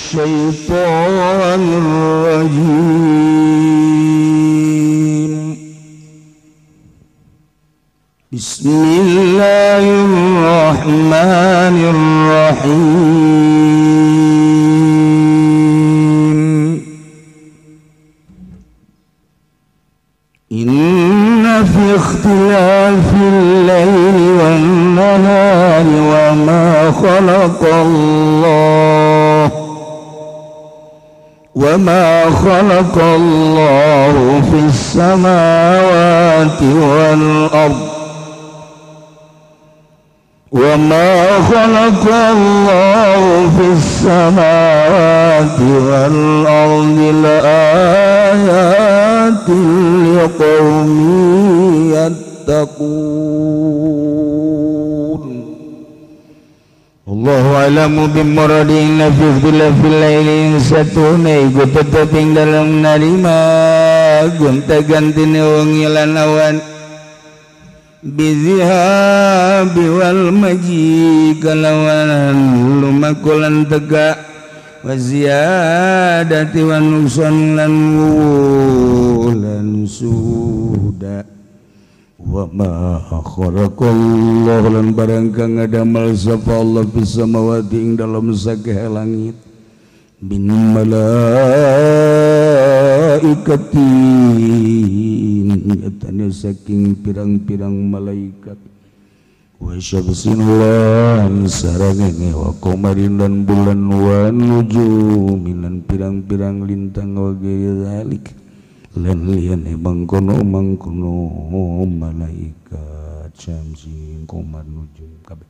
الشيطان الرجيم. بسم الله الرحمن الرحيم. إن في اختلاف الليل والنهار وما خلق الله في السماوات والأرض وما خلق الله في السماوات والأرض لآيات لقوم يتقون. الله أعلم بمرادين في اختلاف الليل satune iku tetep ing dalem narima gonta-gantine wengi lan awan bizihabi wal maji kalawan lumakulan tegak wa ziyadati wa nuksan lan wulan suda wa ma khalaqallahu lan barang kang ngadamel sapa Allah fis samawati ing dalem sakeh langit bin malaikatin nyatane saking pirang-pirang malaikat wa syamsin lan sarengenge wa qamarin lan bulan wa nujumin lan pirang-pirang lintang wa ghairi zalik lan liyane mangkono-mangkono malaikat syamsin qamar nujum kabeh.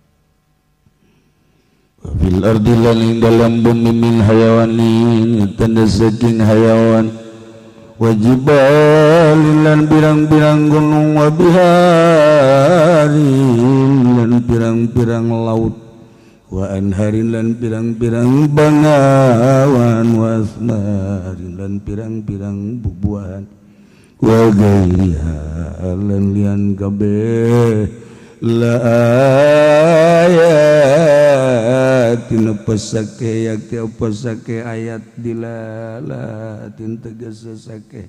Fil ardi lan ing dalam bumi min hayawanin tanda saking hayawan wajibalin lan pirang-pirang gunung wa biharin lan pirang-pirang laut wa anharin lan pirang-pirang bangawan wa asmarin lan pirang-pirang bubuahan wa gairiha lan lian kabeh la ayatin apa sake yakti apa sake ayat dilalatin tegese sake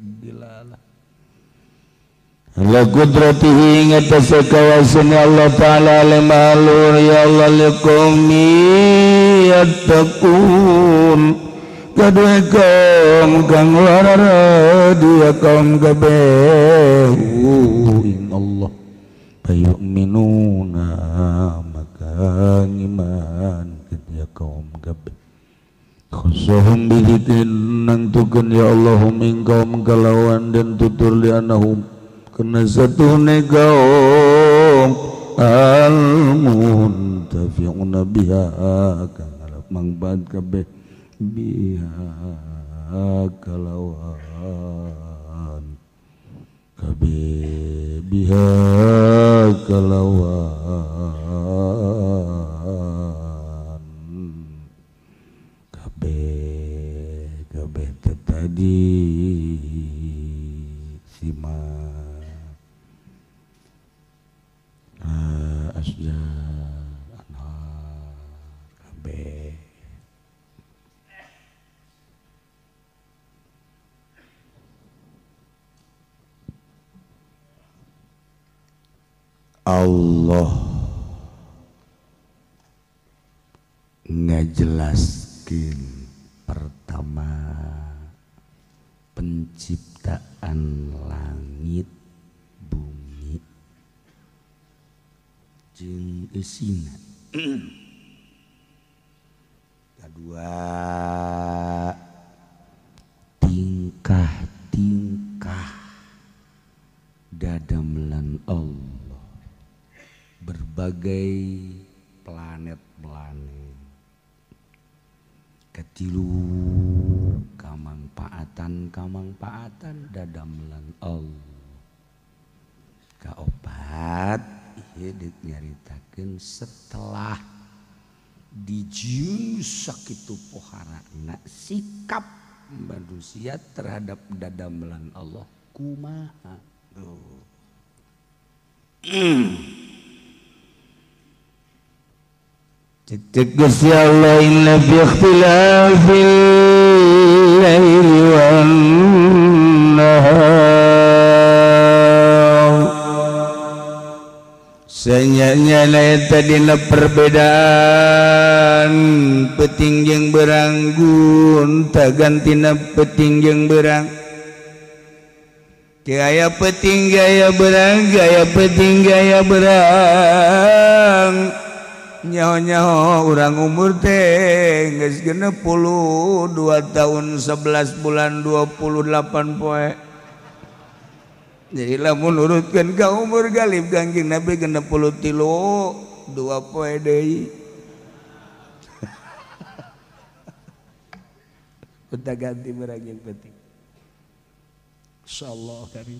dilala ala kudratihi ngatasi kawasan Allah Ta'ala limalur ya Allah liqawmi yattaqun kadue kaum kang larara dia kaum kabeh ing Allah fayu'minuna maka ngiman dia kaum kabeh khusuhum bidzikrin nangtukeun ya Allahum ing kaum kalawan dan tutur li anahum kena satune kaum al-muntafi'una biha kang ngalap mangfaat kabeh biha kalawan kabeh biha kalawan kabeh kabeh tadi sima asjar anhar kabeh. Allah ngajelaskeun pertama penciptaan langit bumi jeung eusina. Kadua tingkah-tingkah dadamelan Allah berbagai planet-planet. Katilu kamangpaatan-kamangpaatan dadamelan Allah. Kaopat ieu deuk nyaritakeun setelah dijieun sakitu poharana sikap manusia terhadap dadamelan Allah kumaha. Tuh. Cek Gusti Allah inna fi ikhtilafil laili wan nahar. Sanyanya eta dina perbedaan peuting jeung berang gunta gantina peuting jeung berang. Gaya peuting gaya berang gaya peuting gaya berang. Nyaho-nyaho urang umur teh geus 62 tahun 11 bulan 28 poe. Jadi lamun urutkeun ka umur galib Kangjeng Nabi 63 2 poe deui. Udah ganti berang yang penting. Insyaallah karim.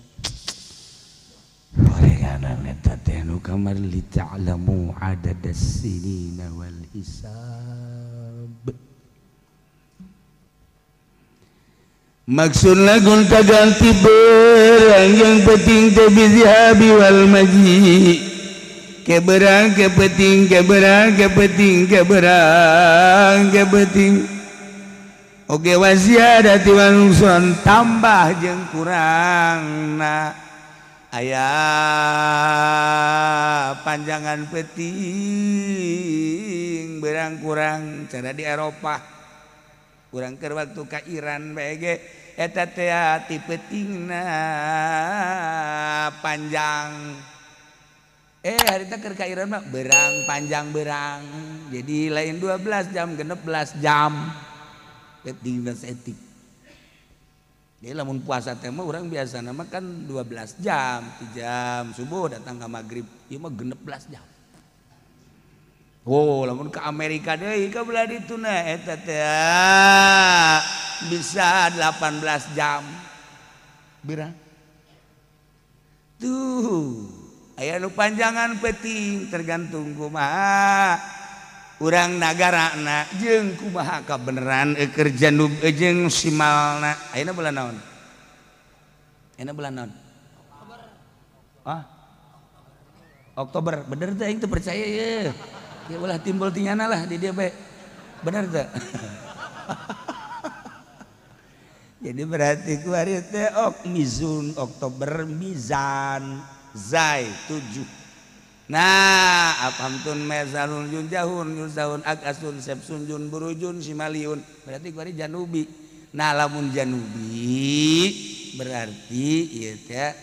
Gorenganan eta teh nu kamar li ta'lamu adadas sinina wal hisab. Maksudna gonta ganti berang yang penting teh bizhabi wal maji. Ke berang ke penting ke berang ke penting ke berang ke penting. Oge waziadati wal nuqsan tambah jeung kurangna. Aya panjangan peting berang kurang cara di Eropa kurang keur waktu ka Iran bae ge eta teh ti peutingna panjang harita keur ka Iran mah berang panjang berang jadi lain 12 jam 16 jam peutingna saeutik. Jadi lamun puasa teh mah urang biasana mah kan 12 jam, 3 jam subuh datang ke maghrib, ieu mah 16 jam. Oh, lamun ke Amerika deui ka belah dituna eta teh bisa 18 jam. Berang. Tuh, aya nu panjangan peuting tergantung kumaha urang nagarana jeung kumaha kabeneran keur janub jeung simalna. Ayeuna bulan naon? Ayeuna bulan naon? Ah? Oktober. Bener teh aing teu percaya ye. Ya ulah timbul tinyana lah di dia bae. Bener teh? Jadi berarti kuari teh ok mizun Oktober mizan zai 7. Nah, apamtun mezalun jun jahun yuzahun agasun sepsun jun burujun simaliun. Berarti kuari janubi. Nah, lamun janubi berarti ieu teh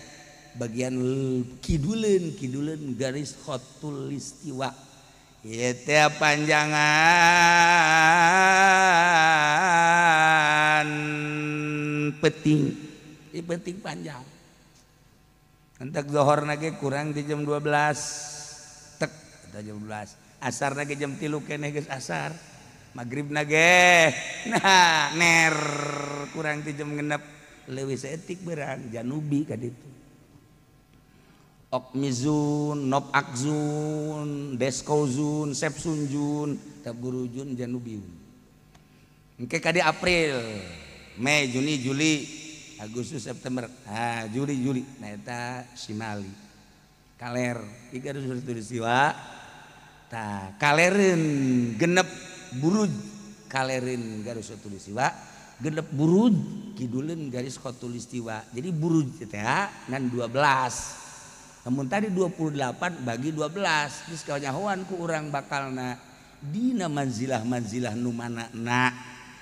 bagian kiduleun kiduleun garis khotul istiwa. Ieu teh panjangan peuting. Ieu peuting panjang. Entek zohor nage kurang di jam 12. Tek eta jam 12. Asar nage jam 3 keneh geus asar. Magrib nage nah ner kurang di jam 6 leuwih saeutik berang janubi ka ditu. Okmizun, Nop Akzun, Deskozun, Sepsunjun, Taburujun, Janubiun. Engke ka di April, Mei, Juni, Juli, Agustus, September, ah, Juli, Juli. Nah eta Simali. Kaler, ieu harus siwa. Tah, kalereun genep buruj, kalereun garis khatulistiwa, genep buruj kiduleun garis khatulistiwa. Jadi buruj teh ngan 12. Namun tadi 28 bagi 12, geus kanyahoan ku urang bakalna dina manzilah-manzilah nu mana na.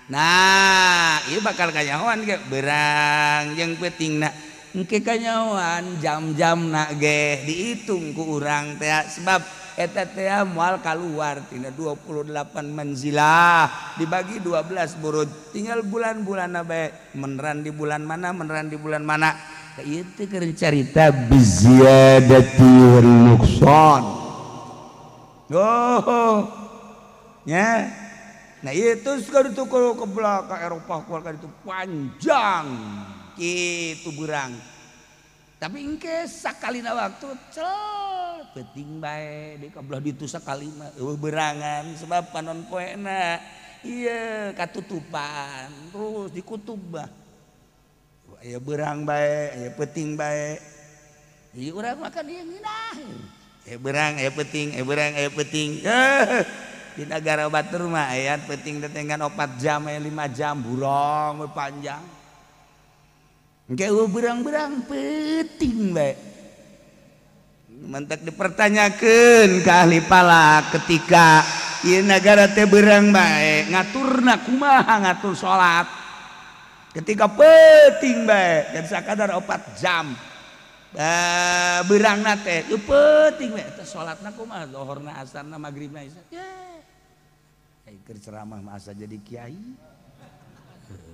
Nah, ieu bakal kanyahoan ge berang jeung peutingna. Engke kanyahoan jam-jamna ge dihitung ku urang teh sebab eta teh moal kaluar tina 28 manzilah dibagi 12 buruj. Tinggal bulan-bulanna bae meneran di bulan mana, meneran di bulan mana. Ieu teh keur carita biziyadati wal nuqsan. Oh. Nya. Nah ieu terus ka ditu ke belakang Eropa ka ditu panjang kitu berang. Tapi engke sakalina waktu cel peuting bae di ka belah ditu sakali mah eueuh berangan sebab panon poena ieu katutupan terus dikutub bah. Aya berang bae, aya peuting bae. Ieu urang makan ieu ngeunah. Aya berang, aya peuting, aya berang, aya peuting. Di negara batur mah aya penting tetenggan 4 jam 5 jam burang we panjang. Engke berang-berang penting bae. Mentek dipertanyakeun ka ahli palak ketika ieu nagara teh berang bae ngaturna kumaha ngatur salat. Ketika penting bae dan sakadar 4 jam berangna teh ieu penting bae teh salatna kumaha zuhurna asarna magribna isya. Ye keur ceramah mah asa jadi kiai.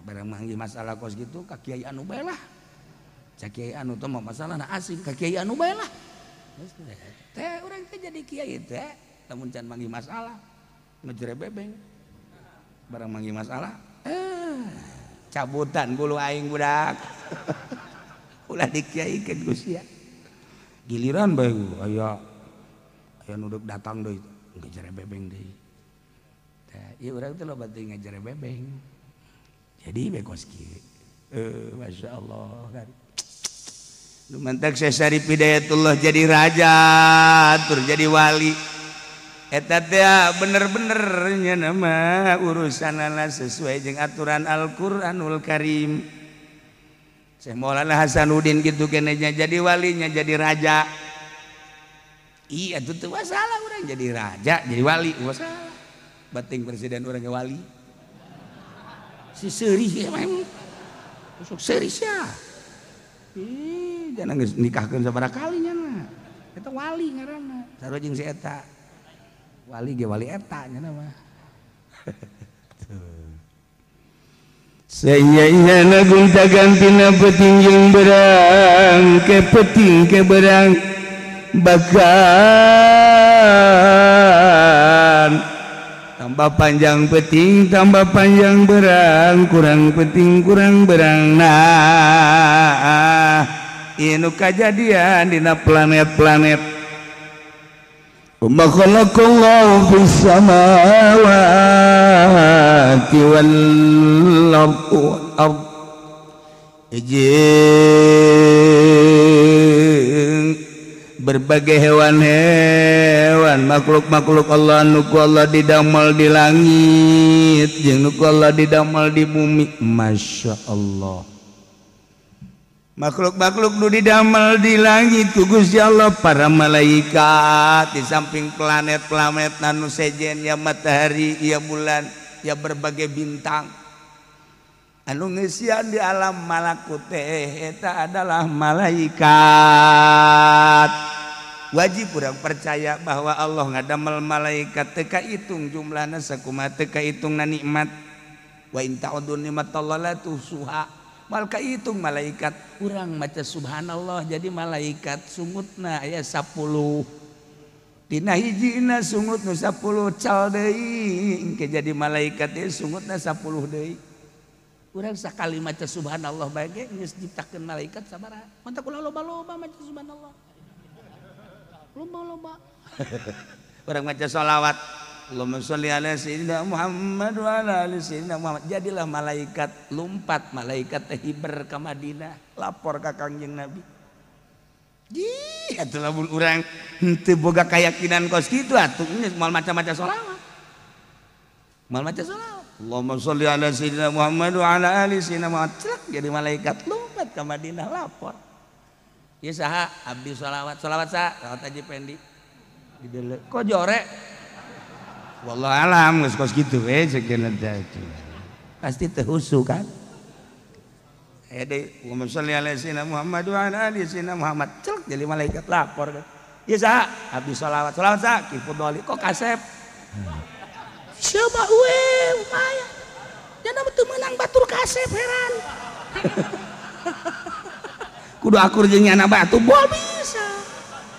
Barang manggih masalah kos gitu ka kiai anu bae lah. Cak kiai anu teh mah masalahna asing ka kiai anu bae lah. Teh urang teh jadi kiai teh lamun can manggih masalah ngejere bebeng. Barang manggih masalah cabutan bulu aing budak. Ulah dikiaikeun ku sia. Giliran bae aya aya nu deuk datang deui ngejere bebeng deui. Teh ieu urang teh loba teuing ngejere bebeng. Jadi bae kos kieu. Masyaallah kan. Lumantak Syekh Syarif Hidayatullah jadi raja tur jadi wali. Eta teh bener-bener nya nama urusanana sesuai jeung aturan Al-Qur'anul Karim. Syekh Maulana Hasanuddin kitu keneh nya jadi walinya jadi raja. Iya atuh teu masalah urang jadi raja, jadi wali masalah. Bating presiden urang ge wali. Si seurih emang. Sok seurih sia. Ih, jangan geus nikahkeun sabaraha kali nya na. Eta wali ngaranna. Sarua jeung si eta. Wali ge wali eta nya mah. Tuh. Sayayana gonta gantina peuting jeung berang, ke peuting ke berang bahkan tambah panjang peuting tambah panjang berang, kurang peuting kurang berang. Nah, ieu kajadian dina planet-planet. Wa khalaqallahu fis samawati wal ard. Jeung berbagai hewan-hewan makhluk-makhluk Allah nu ku Allah didamel di langit jeung nu ku Allah didamel di bumi. Masya Allah. Makhluk-makhluk nu didamel di langit ku Gusti Allah para malaikat, di samping planet-planet nanu sejen ya matahari ya bulan ya berbagai bintang anu ngeusian di alam malakut teh eta adalah malaikat. Wajib urang percaya bahwa Allah ngadamel malaikat teu kahitung jumlahna sakumaha teu kahitungna nikmat. Wa in ta'uddu nikmatallahi la tuhsuha. Mal kahitung malaikat urang maca subhanallah jadi malaikat sungutna aya 10. Dina hijina sungut nu 10 cal deui engke jadi malaikat deui sungutna 10 deui. Urang sakali maca subhanallah bae ge geus nyiptakeun malaikat sabaraha. Mantap ulah loba-loba maca subhanallah. Loba-loba. Urang maca sholawat Allahumma sholli ala sayyidina Muhammad wa ala ali sayyidina Muhammad. Jadilah malaikat lumpat, malaikat teh hiber ka Madinah, lapor ka Kangjeng Nabi. Ih, atuh lamun urang henteu boga keyakinan kos kitu atuh geus moal maca-maca sholawat. Moal maca sholawat. Allahumma sholli ala sayyidina Muhammad wa ala ali sayyidina Muhammad. Celak jadi malaikat lumpat ka Madinah lapor. Ieu saha abdi sholawat, sholawat saha? Sholawat Haji Pendi. Dideuleu. Kok jore? Wallahu alam geus kos kitu we sekian teh. Pasti teu husu kan? Aya deui Allahumma sholli ala sayyidina Muhammad wa ala ali sayyidina Muhammad. Celak jadi malaikat lapor kan. Ieu saha? Abdi sholawat. Sholawat saha? Ki Fudhali. Kok kasep? Coba we lumayan. Jana teu meunang batur kasep heran. Kudu akur jeung nyana batu moal bisa.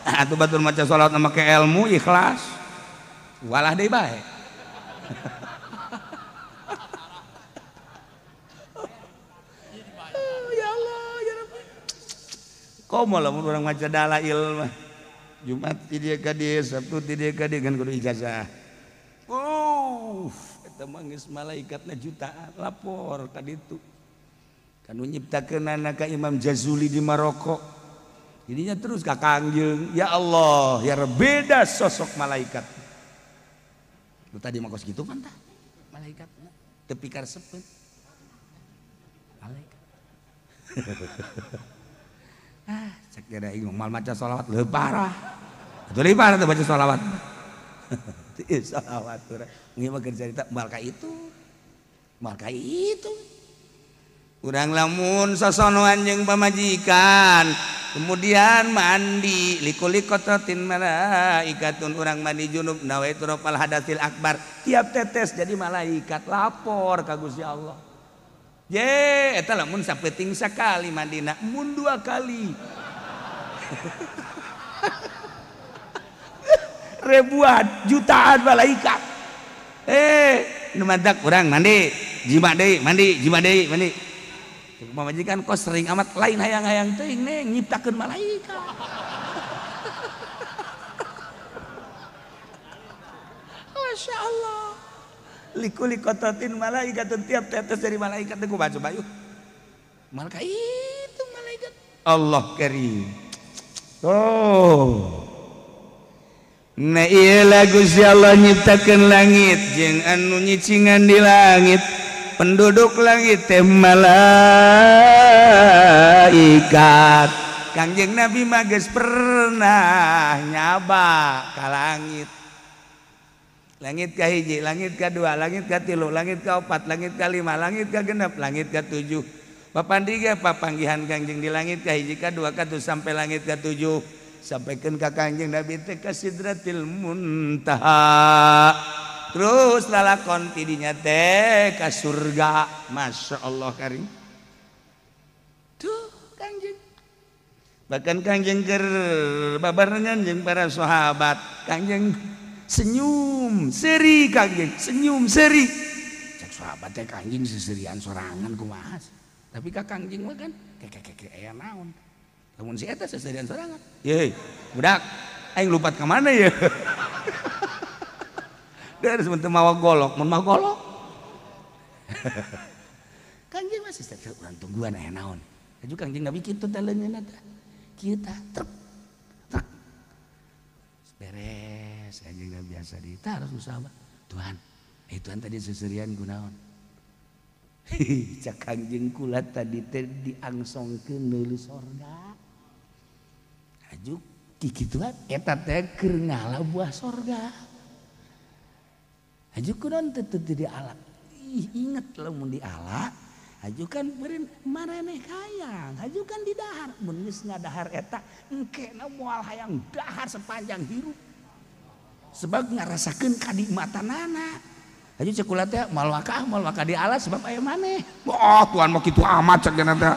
Atuh batur maca sholawat make ilmu ikhlas. Walah deui bae. Ya Allah, ya Rabbi. Komo lamun urang maca dalail mah. Jumat ti dieu ka dieu, Sabtu ti dieu ka dieu kan kudu ijazah. Eta mah geus malaikatna jutaan lapor ka ditu. Kanu nyiptakeunana ka Imam Jazuli di Maroko. Jadinya terus ka Kangjeng, ya Allah, ya beda sosok malaikat. Lu tadi mah kos kitu pan tah malaikat teu pikaresepeun malaikat. Ah cek da aing moal maca sholawat leuwih parah. Atuh leuwih parah teh baca sholawat. Ieu sholawat urang ieu mah keur carita moal ka itu. Moal ka itu. Urang lamun sosonoan jeung pamajikan kemudian mandi likuli-kototin malaikatun urang mandi junub nawaitu rafal hadatsil akbar tiap tetes jadi malaikat lapor ka Gusti Allah. Ye eta lamun sapeuting sakali mandina mun 2 kali. Ribuan jutaan malaikat. Nu mantak urang mandi jima deui mandi jima deui mandi. Pamajikan kok sering amat lain hayang-hayang teuing neng nyiptakeun malaikat. Masya Allah. Likuli-kototin malaikat tiap tetes dari malaikat teh kumaha coba yuk. Malaikat itu malaikat. Allah karim. Oh. Nah ieu lagu Gusti Allah nyiptakeun langit jeung anu nyicingan di langit. Penduduk langit teh malaikat. Kangjeng Nabi mah geus pernah nyaba ka langit. Langit ka hiji, langit ka dua, langit ka tilu, langit ka opat, langit ka lima, langit ka genep, langit ka tujuh. Papandiga papanggihan Kangjeng di langit ka hiji, ka dua, ka tujuh sampai langit ka tujuh. Sampaikan ka Kangjeng Nabi teh ka Sidratil Muntaha. Terus lalakon tidinya teh ka surga. Masya Allah karim. Tuh Kangjeng. Bahkan Kangjeng keur babarengan jeung para sahabat. Kangjeng senyum seri Kangjeng, senyum seri. Cek sahabat teh Kangjeng seserian sorangan kumaha. Tapi ka Kangjeng mah kan keke aya naon. Lamun si eta seserian sorangan. Ye, budak, aing lupat ka mana ye? Dari sebentar mawa golok, mun mawa golok. Kangjeng masih setiap urang tungguan aya naon. Aju Kangjeng Nabi kitu teh leungeunna teh. Kieu tah truk. Truk. Beres Kangjeng Nabi biasa di tah harus sahabat. Tuhan, Tuhan tadi seserian kunaon. Cak Kangjeng kula tadi teh diangsongkeun meuli sorga. Aju kikituan eta teh keur ngala buah sorga. Aju kunaon teu teu diala. Ih inget lamun diala, aju kan beureun maraneh hayang, aju kan didahar. Mun geus ngadahar eta engkena moal hayang dahar sepanjang hirup. Sebab ngarasakeun kanikmatanana. Aju cek kula teh moal waka diala sebab aya maneh. Oh Tuhan mah kitu amat cek dina teh.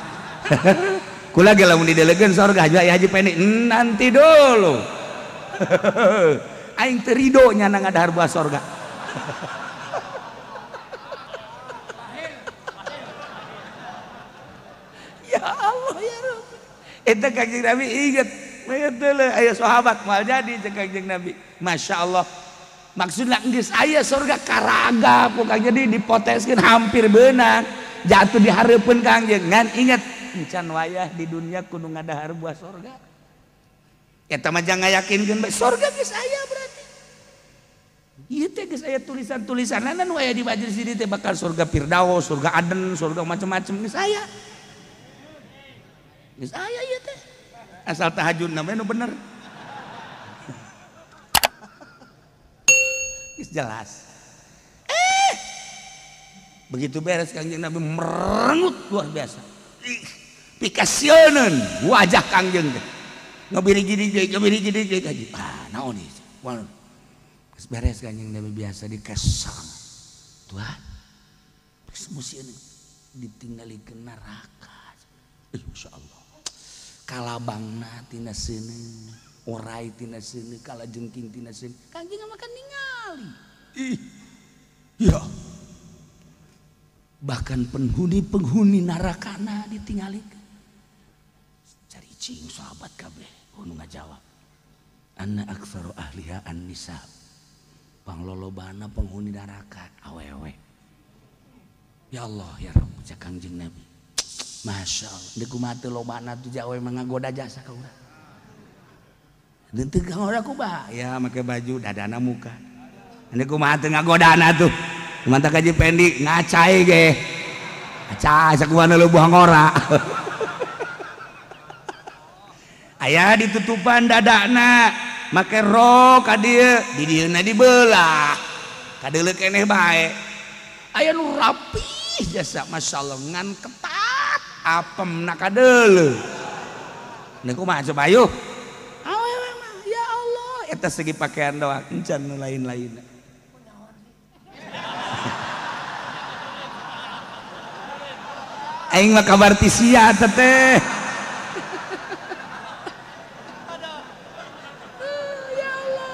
Kula ge lamun didelegeun sorga aju aya Haji Pendi nanti dulu. Aing teu rido nyana ngadahar buah sorga. Ya Allah ya Rabbi. Eta Kangjeng Nabi inget, aya sahabat moal jadi cek Kangjeng Nabi. Masya Allah. Maksudna geus aya surga karaga ku Kangjeng jadi dipoteskeun hampir beunang. Jatuh di hareupeun Kangjeng ngan inget encan wayah di dunia kudu ngadahar buah surga. Eta mah jangan ngayakinkeun bae surga geus aya berarti. Ieu teh geus aya tulisan-tulisanana nu aya di majelis ini teh bakal surga Firdaus, surga Aden, surga macam-macam geus aya. Geus aya ieu teh. Asal tahajud namanya nu bener. Geus jelas. Begitu beres Kangjeng Nabi merengut luar biasa. Pikasieuneun wajah Kangjeng teh. Ngabiri-giri ngabiri-giri ah naon ieu? Waduh. Geus beres Kangjeng Nabi biasa dikesang. Tuhan, geus musieun ditinggalikeun neraka. Masya Allah. Kalabangna tina seuneu, orai tina seuneu, kalajengking tina seuneu. Kangjeng mah kan ningali. Ih. Ya. Bahkan penghuni-penghuni nerakana ditinggalikeun. Cari cing sahabat kabeh, nu ngajawab. Anna aktsaru ahliha an-nisa. Panglolobana penghuni neraka awewe. Ya Allah ya Rabb cek Kangjeng Nabi. Masya Allah, deuk kumaha teu lobana tuh awewe mah ngagoda jasa ka urang. Deuk teu ka urang kumaha? Ya make baju dadana muka. Ini kumaha teu ngagodana tuh. Kumaha ka Haji Pendi ngacai ge. Acai sakumaha leubuh ngora. Aya ditutupan dadana make rok ka dieu, di dieuna dibelah. Kadeuleu keneh bae. Aya nu rapih jasa masyaallah ngan ketat apemna kadeuleu. Ini kumaha coba ayo. Awewe mah ya Allah eta segi pakaian doang encan nu lain-lain. Aing mah kabar ti sia teh. Ya Allah.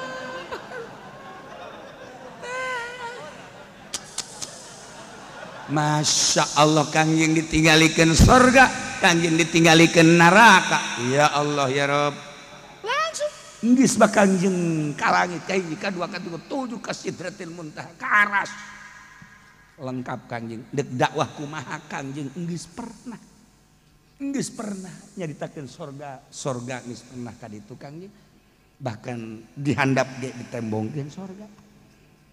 Masya Allah Kangjeng ditinggalikeun sorga, Kangjeng ditinggalikeun neraka. Ya Allah ya Rob. Langsung geus bakal Kangjeng ka langit ka hiji ka dua ka tilu tujuh ka Sidratil Muntaha ka aras. Lengkap Kangjeng. Dek dakwah kumaha Kangjeng geus pernah. Geus pernah nyaritakeun sorga, sorga geus pernah ka ditu Kangjeng. Bahkan dihandap ge ditembongkeun sorga.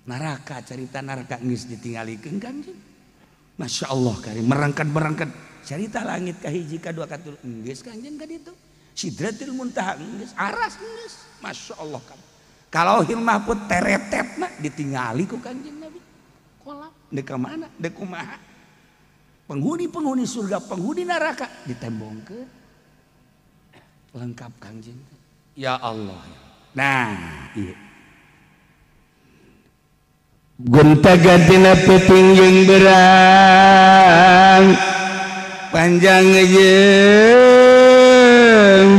Neraka carita neraka geus ditinggalikeun Kangjeng. Masya Allah karim merangkat-merangkat carita langit ka hiji ka dua ka tilu geus Kangjeng ka ditu. Sidratil Muntaha geus, aras geus. Masya Allah kan. Kalau hilmah pun teretetna ditingali ku Kangjeng Nabi. Kolam dek ka mana dek kumaha. Penghuni-penghuni surga, penghuni neraka ditembongkeun. Lengkap Kangjeng. Ya Allah. Nah, iya. Gonta-gantina peuting jeung berang, panjang jeung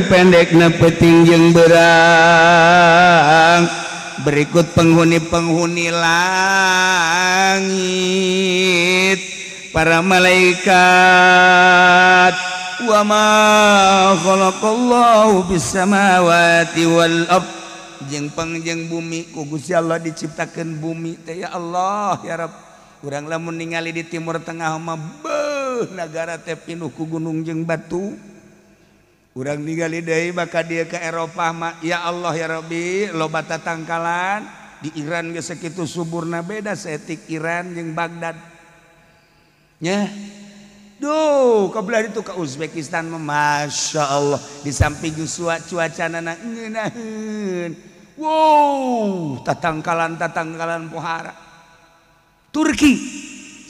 pendekna peuting jeung berang. Berikut penghuni-penghuni langit, para malaikat. Wa ma khalaqallahu bis samawati wal ard. Jeung pangjeng bumi ku Gusti Allah diciptakeun bumi teh ya Allah ya Rabb. Urang lamun ningali di Timur Tengah mah beuh nagara teh pinuh ku gunung jeung batu. Urang ningali deui maka dia ke Eropah mah ya Allah ya Rabbi loba tatangkalan. Di Iran geus sakitu suburna beda saeutik Iran jeung Baghdad. Nya. Duh, kebelah itu ke Uzbekistan mah Masya Allah. Di samping cuacana ngeunaheun. Wow, tatangkalan-tatangkalan pohara. Turki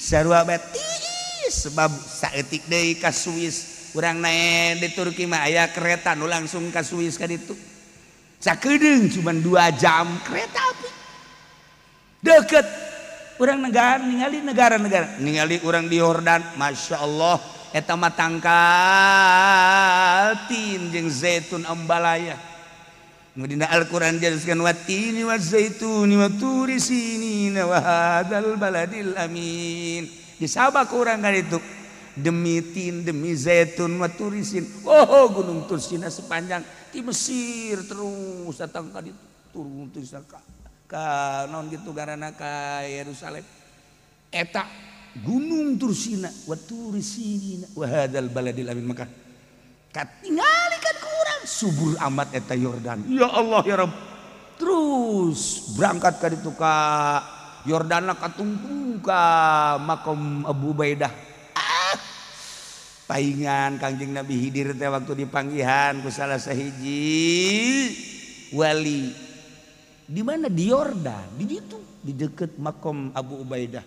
sarua bae tiis sebab saeutik deui ka Swiss. Urang naek di Turki mah aya kereta nu langsung ka Swiss ka ditu. Sakedeung cuman 2 jam kereta api. Deket. Urang negara ningali negara-negara, ningali urang di Yordan, Masya Allah, eta mah tangkal tin jeung zaitun ambalaya. Nu dina Al-Qur'an jelaskeun wa tini wa zaituni wa turi sinina wa hadzal baladil amin. Disabak urang ka ditu demi tin, demi zaitun wa turisin. Oh, gunung Tursina sepanjang di Mesir terus datang ka ditu turun terus ka naon gitu garana ka Yerusalem. Eta gunung Tursina wa turisinina wa hadzal baladil amin. Maka katingali kan kurang subur amat eta Yordan. Ya Allah ya Rabb. Terus berangkat ka ditu ka Yordana katungtung ka makom Abu Ubaidah. Ah, paingan Kangjeng Nabi Hidir teh waktu dipanggihan ku salah sahiji wali. Di mana di Yordan, di ditu, di deket makom Abu Ubaidah.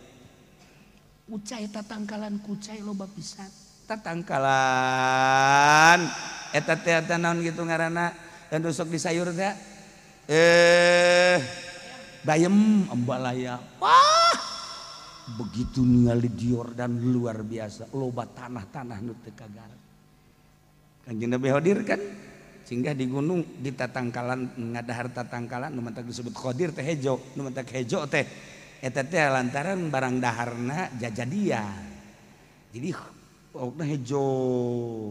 Kucai tatangkalan kucai loba pisan. Tatangkalan eta teh eta naon kitu ngaranna dan sok di sayur teh bayem ambalaya. Wah, begitu ningali di Yordan luar biasa, loba tanah-tanah nu teu kagarap. Kanjeng Nabi hadir kan singgah di gunung di tatangkalan ngadahar tatangkalan nu mantak disebut Qadir teh hejo, nu mantak hejo teh eta teh lantaran barang daharna jajadian. Jadi pokokna hejo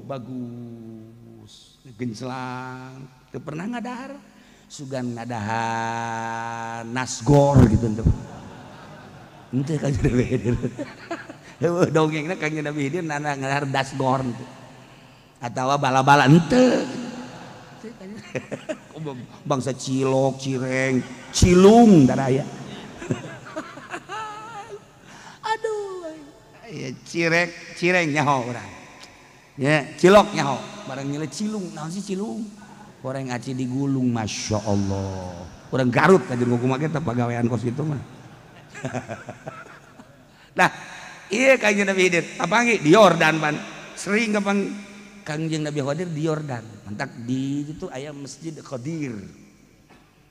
bagus, genclang, teu pernah ngadahar. Sugan ngadahar nasgor gitu henteu. Henteu Kanjeng Nabi Hidir. Heueuh dongengna Kanjeng Nabi Hidir nana ngadahar dasgor henteu. Atawa bala-bala henteu. Bangsa cilok, cireng, cilung daraya. Ya cirek, cireng nyaho urang. Ya, cilok nyaho. Barang nyele cilung, naon sih cilung? Goreng aci digulung, Masya Allah. Urang Garut aja ngukum kita pagawean kos itu mah. Nah, iya Kangjeng Nabi Khidir. Kapanggih di Yordan pan. Sering kapang Kangjeng Nabi Khidir di Yordan. Mantak di itu aya Masjid Khadir.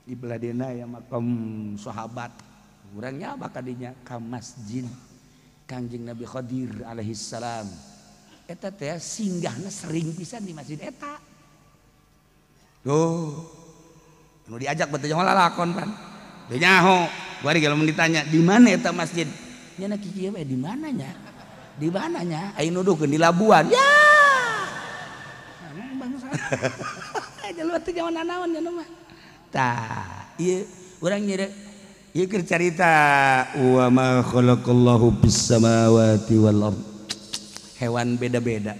Di beladena aya makam sahabat. Urang nyaba kadinya ka masjid Kangjeng Nabi Khidir alaihi salam. Eta teh singgahna sering pisan di masjid eta. Tuh. Nu diajak beuteung lalakon pan. Teu nyaho. Bari kalau ditanya di mana eta masjid? Nya na kieu we di mana nya? Di mana nya? Aing nuduhkeun di Labuan. Ya. Emang bangsa. Jalur teh jaman nanaon nya mah. Tah, ieu urang nyere ieu keur carita wa ma khalaqallahu bis samawati wal ard. Hewan beda-beda.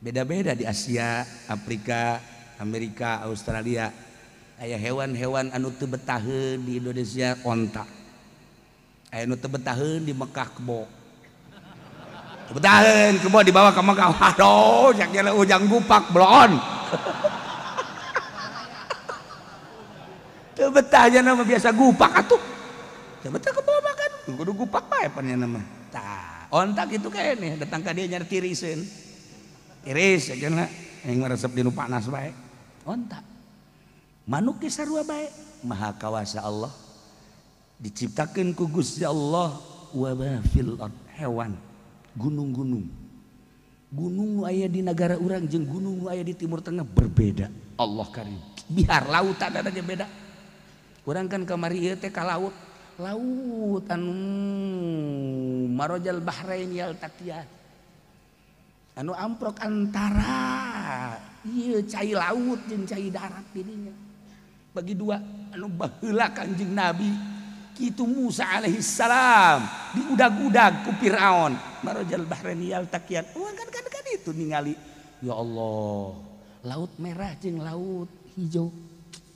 Beda-beda di Asia, Afrika, Amerika, Australia. Aya hewan-hewan anu teu betaheun di Indonesia onta. Aya nu teu betaheun di Mekah kebo. Teu betaheun kebo dibawa ke Mekah. Aduh, cak nya ujang gupak bloon. Teu betah nya mah biasa gupak atuh. Teu betah kebo mah kan kudu gupak bae pan nya mah. Tah, onta kitu keneh datang ka dieu nyari tiriseun. Tiris cenah yang meresep di nu panas bae. Onta. Manuk ge sarua bae. Maha kawasa Allah. Diciptakeun ku Gusti Allah wa ma fil ard, hewan, gunung-gunung. Gunung nu aya di negara urang jeung gunung nu aya di Timur Tengah berbeda. Allah karim. Bihar lautan ada ge beda. Urang kan kamari ieu teh ka laut. Laut anu Marojal Bahrain yaltaqiyan. Anu amprok antara ieu cai laut jeung cai darat didinya. Bagi dua anu baheula Kanjeng Nabi kitu Musa alaihi salam diudag-udag ku Firaun Marojal Bahrain yaltaqiyan. Urang kan kan itu ningali ya Allah laut merah jeung laut hijau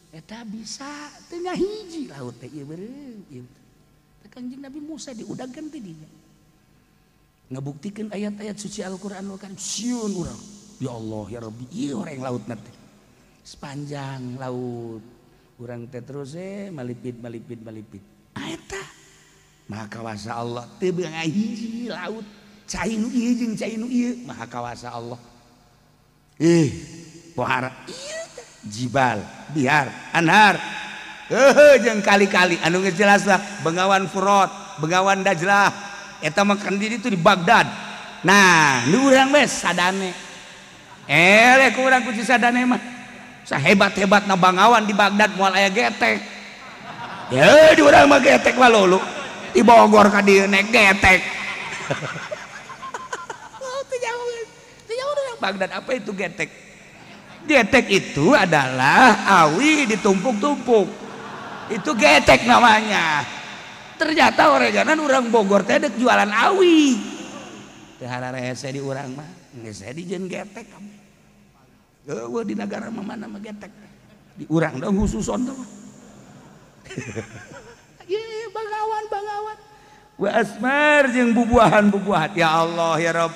eta bisa teu ngahiji laut teh ieu beureum ieu. Kanjeng Nabi Musa diudagkeun teh dinya. Ngabuktikeun ayat-ayat suci Al-Qur'anul Karim sieun urang. Ya Allah ya Rabbi ieu orang laut teh. Sepanjang laut urang teh terus malipit malipit malipit. Eta Maha kawasa Allah teu beung hiji laut cai nu ieu jeung cai nu ieu Maha kawasa Allah. Ih pohara ieu teh jibal bihar anhar heuh jeung kali-kali anu geus jelas lah Bengawan Furat, Bengawan Dajlah. Eta mah kan di itu di Baghdad. Nah, nu urang we sadane. Eleh ku urang ku si sadane mah. Sahebat-hebatna Bangawan di Baghdad moal aya getek. Ya di urang mah getek mah lulu. Di Bogor ka dieu naik getek. Oh, teu jauh. Teu jauh urang Baghdad apa itu getek? Getek itu adalah awi ditumpuk-tumpuk. Itu getek namanya. Ternyata oreganan urang Bogor teh dek jualan awi. Teu hararese di urang mah, geus dijieun getek. Eueuh di negara mah mana mah getek. Di urang dong khususon teh mah. Ye Bangawan Bangawan. Wa asmar jeung bubuahan-bubuahan. Ya Allah ya Rabb.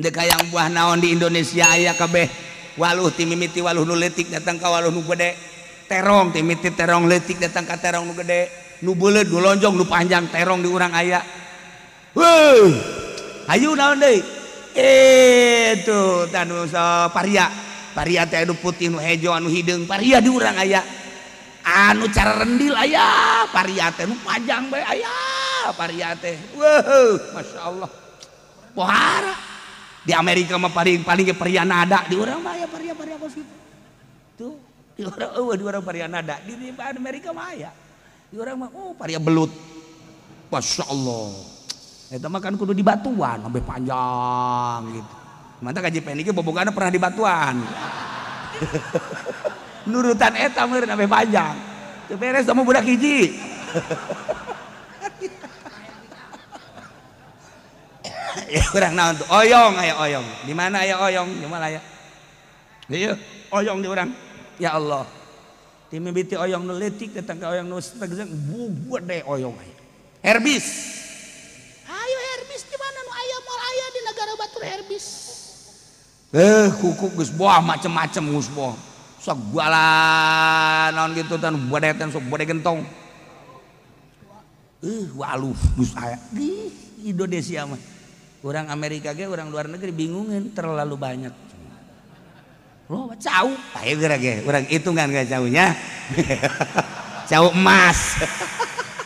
Deuk hayang buah naon di Indonesia aya kabeh. Waluh ti mimiti waluh nu leutik datang ka waluh nu gede. Terong ti mimiti terong leutik datang ka terong nu gede. Nu beuleut, nu lonjong, nu panjang terong di urang aya. Wuh. Hayu naon deui? Itu tanu paria. Paria teh anu putih, nu hejo, anu hideung, paria di urang aya. Anu cara rendil aya, paria teh nu panjang bae aya, paria teh. Wuh, masyaallah. Pohara. Di Amerika mah paling paling ge paria nada, di urang mah aya paria-paria kos kitu. Tuh, di urang eueuh di urang paria nada, di Amerika mah aya. Di urang mah oh paria belut. Masya Allah. Eta mah kan kudu di batuan sampai panjang gitu. Mantap kaji penik bobogana pernah di batuan. Nurutan eta meureun sampai panjang. Teu beres sama budak hiji. Ya urang naon tuh? Oyong aya oyong. Di mana aya oyong? Di mana aya? Ieu oyong di urang. Ya Allah. Ti mimiti oyong nu leutik datang ka oyong nu tegeng gede oyong aya. Herbis. motor herbis. Kukuk geus boah macem-macem geus boah. Sok segala naon gitu tan bodetan sok bode gentong. Waluh geus aya di Indonesia mah. Orang Amerika ge orang luar negeri bingungan terlalu banyak. Loh, cau. Ayo geura ge urang hitungan ge caunya. Cau emas.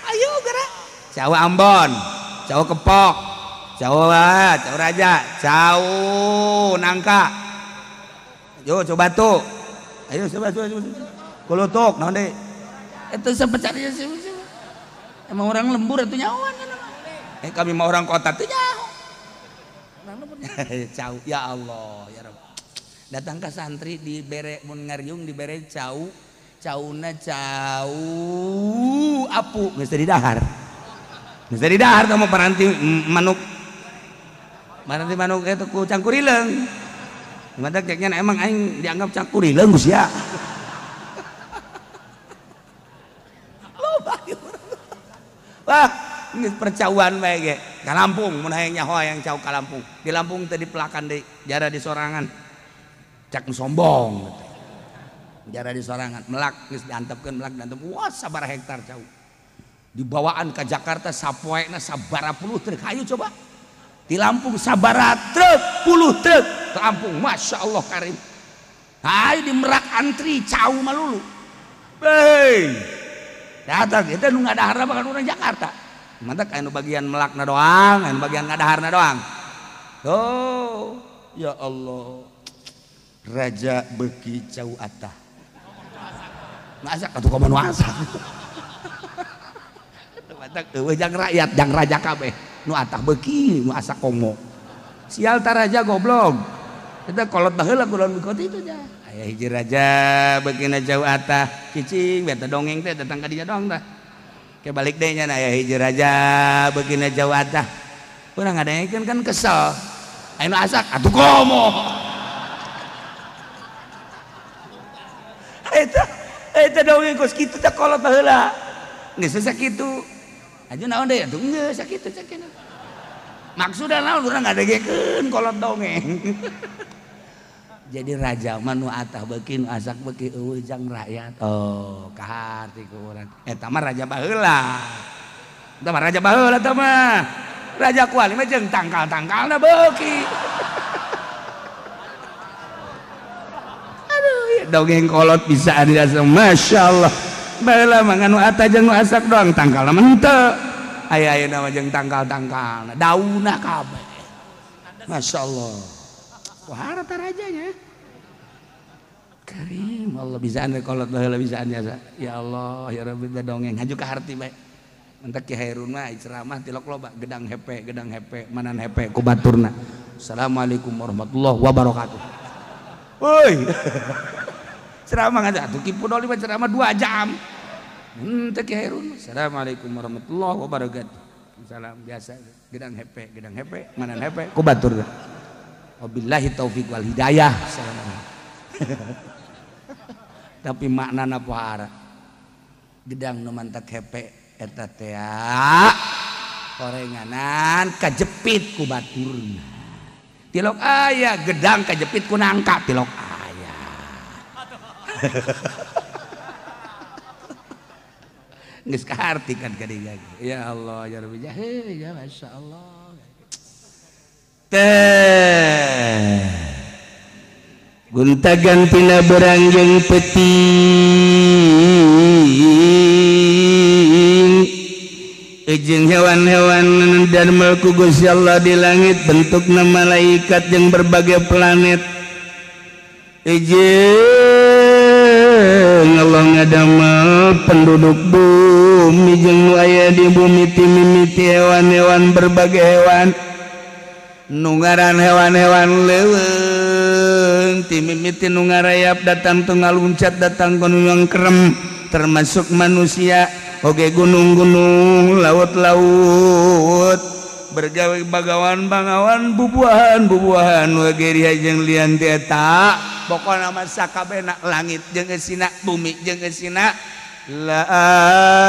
Ayo geura. Cau Ambon, cau kepok, cau cau raja, cau nangka. Yo coba tuh. Ayo coba coba coba. Kolotok naon deui? Eta sapecari emang orang lembur atuh nyawan. Kami mah orang kota teh nyaho. Orang lembur. Cau ya Allah ya Rabb. Datang ke santri dibere mun ngariung dibere cau, cauna cau apu geus teu didahar. Geus teu didahar teh mah paranti manuk. Paranti manuk eta ku cangkurileung. Mata kayaknya emang aing dianggap cangkurileung geus ya. Loba wah, geus percauan bae ge. Ka Lampung mun hayang nyaho hayang cau ka Lampung. Di Lampung teh dipelakan deui, jara di sorangan. Cak sombong gitu. Jara di sorangan, melak geus diantepkeun melak diantep. Wah, sabaraha hektar cau. Dibawaan ke Jakarta sapoena sabaraha puluh truk. Hayu coba. Di Lampung sabaraha truk, puluh truk ke Lampung. Masya Allah karim. Hayu di Merak antri cau malulu. Hei. Datang itu nu ngadahar mah kan urang Jakarta. Mantak anu bagian melakna doang, anu bagian ngadaharna doang. Oh, ya Allah. Raja beuki cau atah. Masak atuh komo nu asak. Mantak eueuh jang rakyat, jang raja kabeh. Nu atah beuki, nu asak komo. Sial ta raja goblok. Eta kolot baheula kulon bikot itu nya. Aya hiji raja beukina cau atah, cicing beta dongeng teh datang ka dinya doang tah. Ke balik deui nya aya hiji raja beukina cau atah. Urang ngadengekeun kan kesel. Aya nu asak atuh komo. Eta dongeng kos kitu teh kolot baheula. Geus sakitu. Aju naon deui atuh geus sakitu cek. Maksudna naon urang ngadengekeun kolot dongeng. Jadi raja mah nu atah beuki nu asak beuki eueuh jang rakyat. Oh, kaharti ku urang. Eta mah raja baheula. Eta mah raja baheula eta mah. Raja kuali mah jeung tangkal-tangkalna beuki. Aduh, dongeng kolot bisa adi Masya Allah. Baheula mah nu atah jeung nu asak doang tangkalna mah henteu. Aya ayeuna mah jeung tangkal-tangkalna, daunna kabeh. Masya Allah. Wah, rata rajanya. Karim Allah bisaan kolot baheula bisaan jasa. Ya Allah, ya Rabbi dongeng haju ka harti bae. Mentak Ki Hairun mah ceramah tilok loba gedang hepe, manan hepe ku baturna. Assalamualaikum warahmatullahi wabarakatuh. Woi. Ceramah ngajak atuh Ki Pudoli mah ceramah 2 jam. Henteu Ki Hairun. Assalamualaikum warahmatullahi wabarakatuh. Salam biasa gedang hepe, manan hepe ku baturna. Wabillahi taufik wal hidayah. Tapi maknana pohara. Gedang nu mantak hepe eta teh korenganan kajepit ku baturna. Tilok aya gedang kajepit ku nangka tilok aya. Geus kaharti kan kadinya. Ya Allah ya Rabbi ya masyaallah. Teh gonta-gantina berang jeung peuting jeung hewan-hewan dan melku Gusti Allah di langit bentukna malaikat jeung berbagai planet jeung Allah ngadamel penduduk bumi jeung nu aya di bumi ti mimiti hewan-hewan berbagai hewan nu ngaran hewan-hewan leuweung ti mimiti nu ngarayap datang teu ngaluncat datang ka nu kerem termasuk manusia oge gunung-gunung laut-laut bergawe bagawan bangawan bubuahan-bubuahan wage jeung lian ti eta pokona mah sakabehna langit jeung eusina bumi jeung eusina la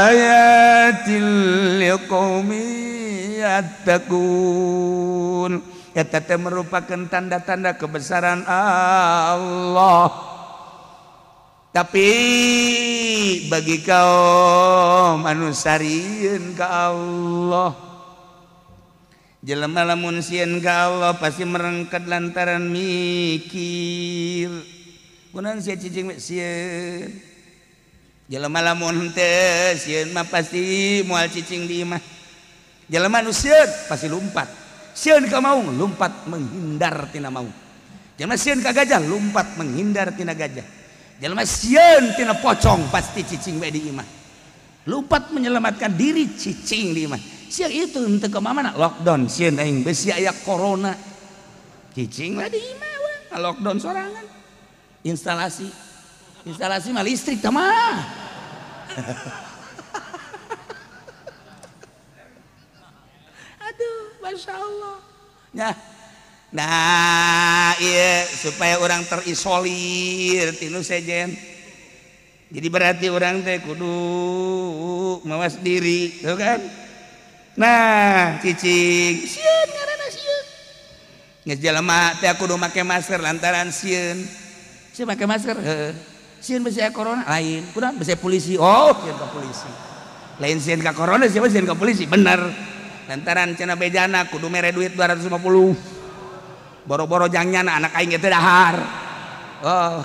ayatil liqaumin yattaqun. Eta teh merupakan tanda-tanda kebesaran Allah. Tapi bagi kaum anu sarieun ka Allah, jelema lamun sieun ka Allah pasti merengket lantaran mikir. Kunaon sia cicing sieun? Jelema lamun teu sieun mah pasti moal cicing di imah. Jelema nu sieun pasti lumpat. Sieun ka maung lumpat menghindar tina maung. Jelema sieun ka gajah lumpat menghindar tina gajah. Jelema sieun tina pocong pasti cicing bae di imah. Lumpat menyelamatkan diri cicing di imah. Siang itu henteu ka mana lockdown sieun aing besi aya corona. Cicing lah di imah we, lockdown sorangan. Instalasi instalasi mah listrik tah mah. Aduh, Masya Allah. Nah, iya supaya orang terisolir tinu sejen. Jadi berarti orang teh kudu mawas diri, tuh kan? Nah, cicing sieun ngaranna sieun. Geus jelema teh kudu make masker lantaran sieun. Sieun make masker, heuh. Sieun besi aya corona lain, kunaon besi polisi. Oh, sieun ka polisi. Lain sieun ka corona, siapa sieun ka polisi? Bener. Lantaran cenah bejana kudu mere duit 250. Boro-boro jangnyana anak aing teh dahar. Oh.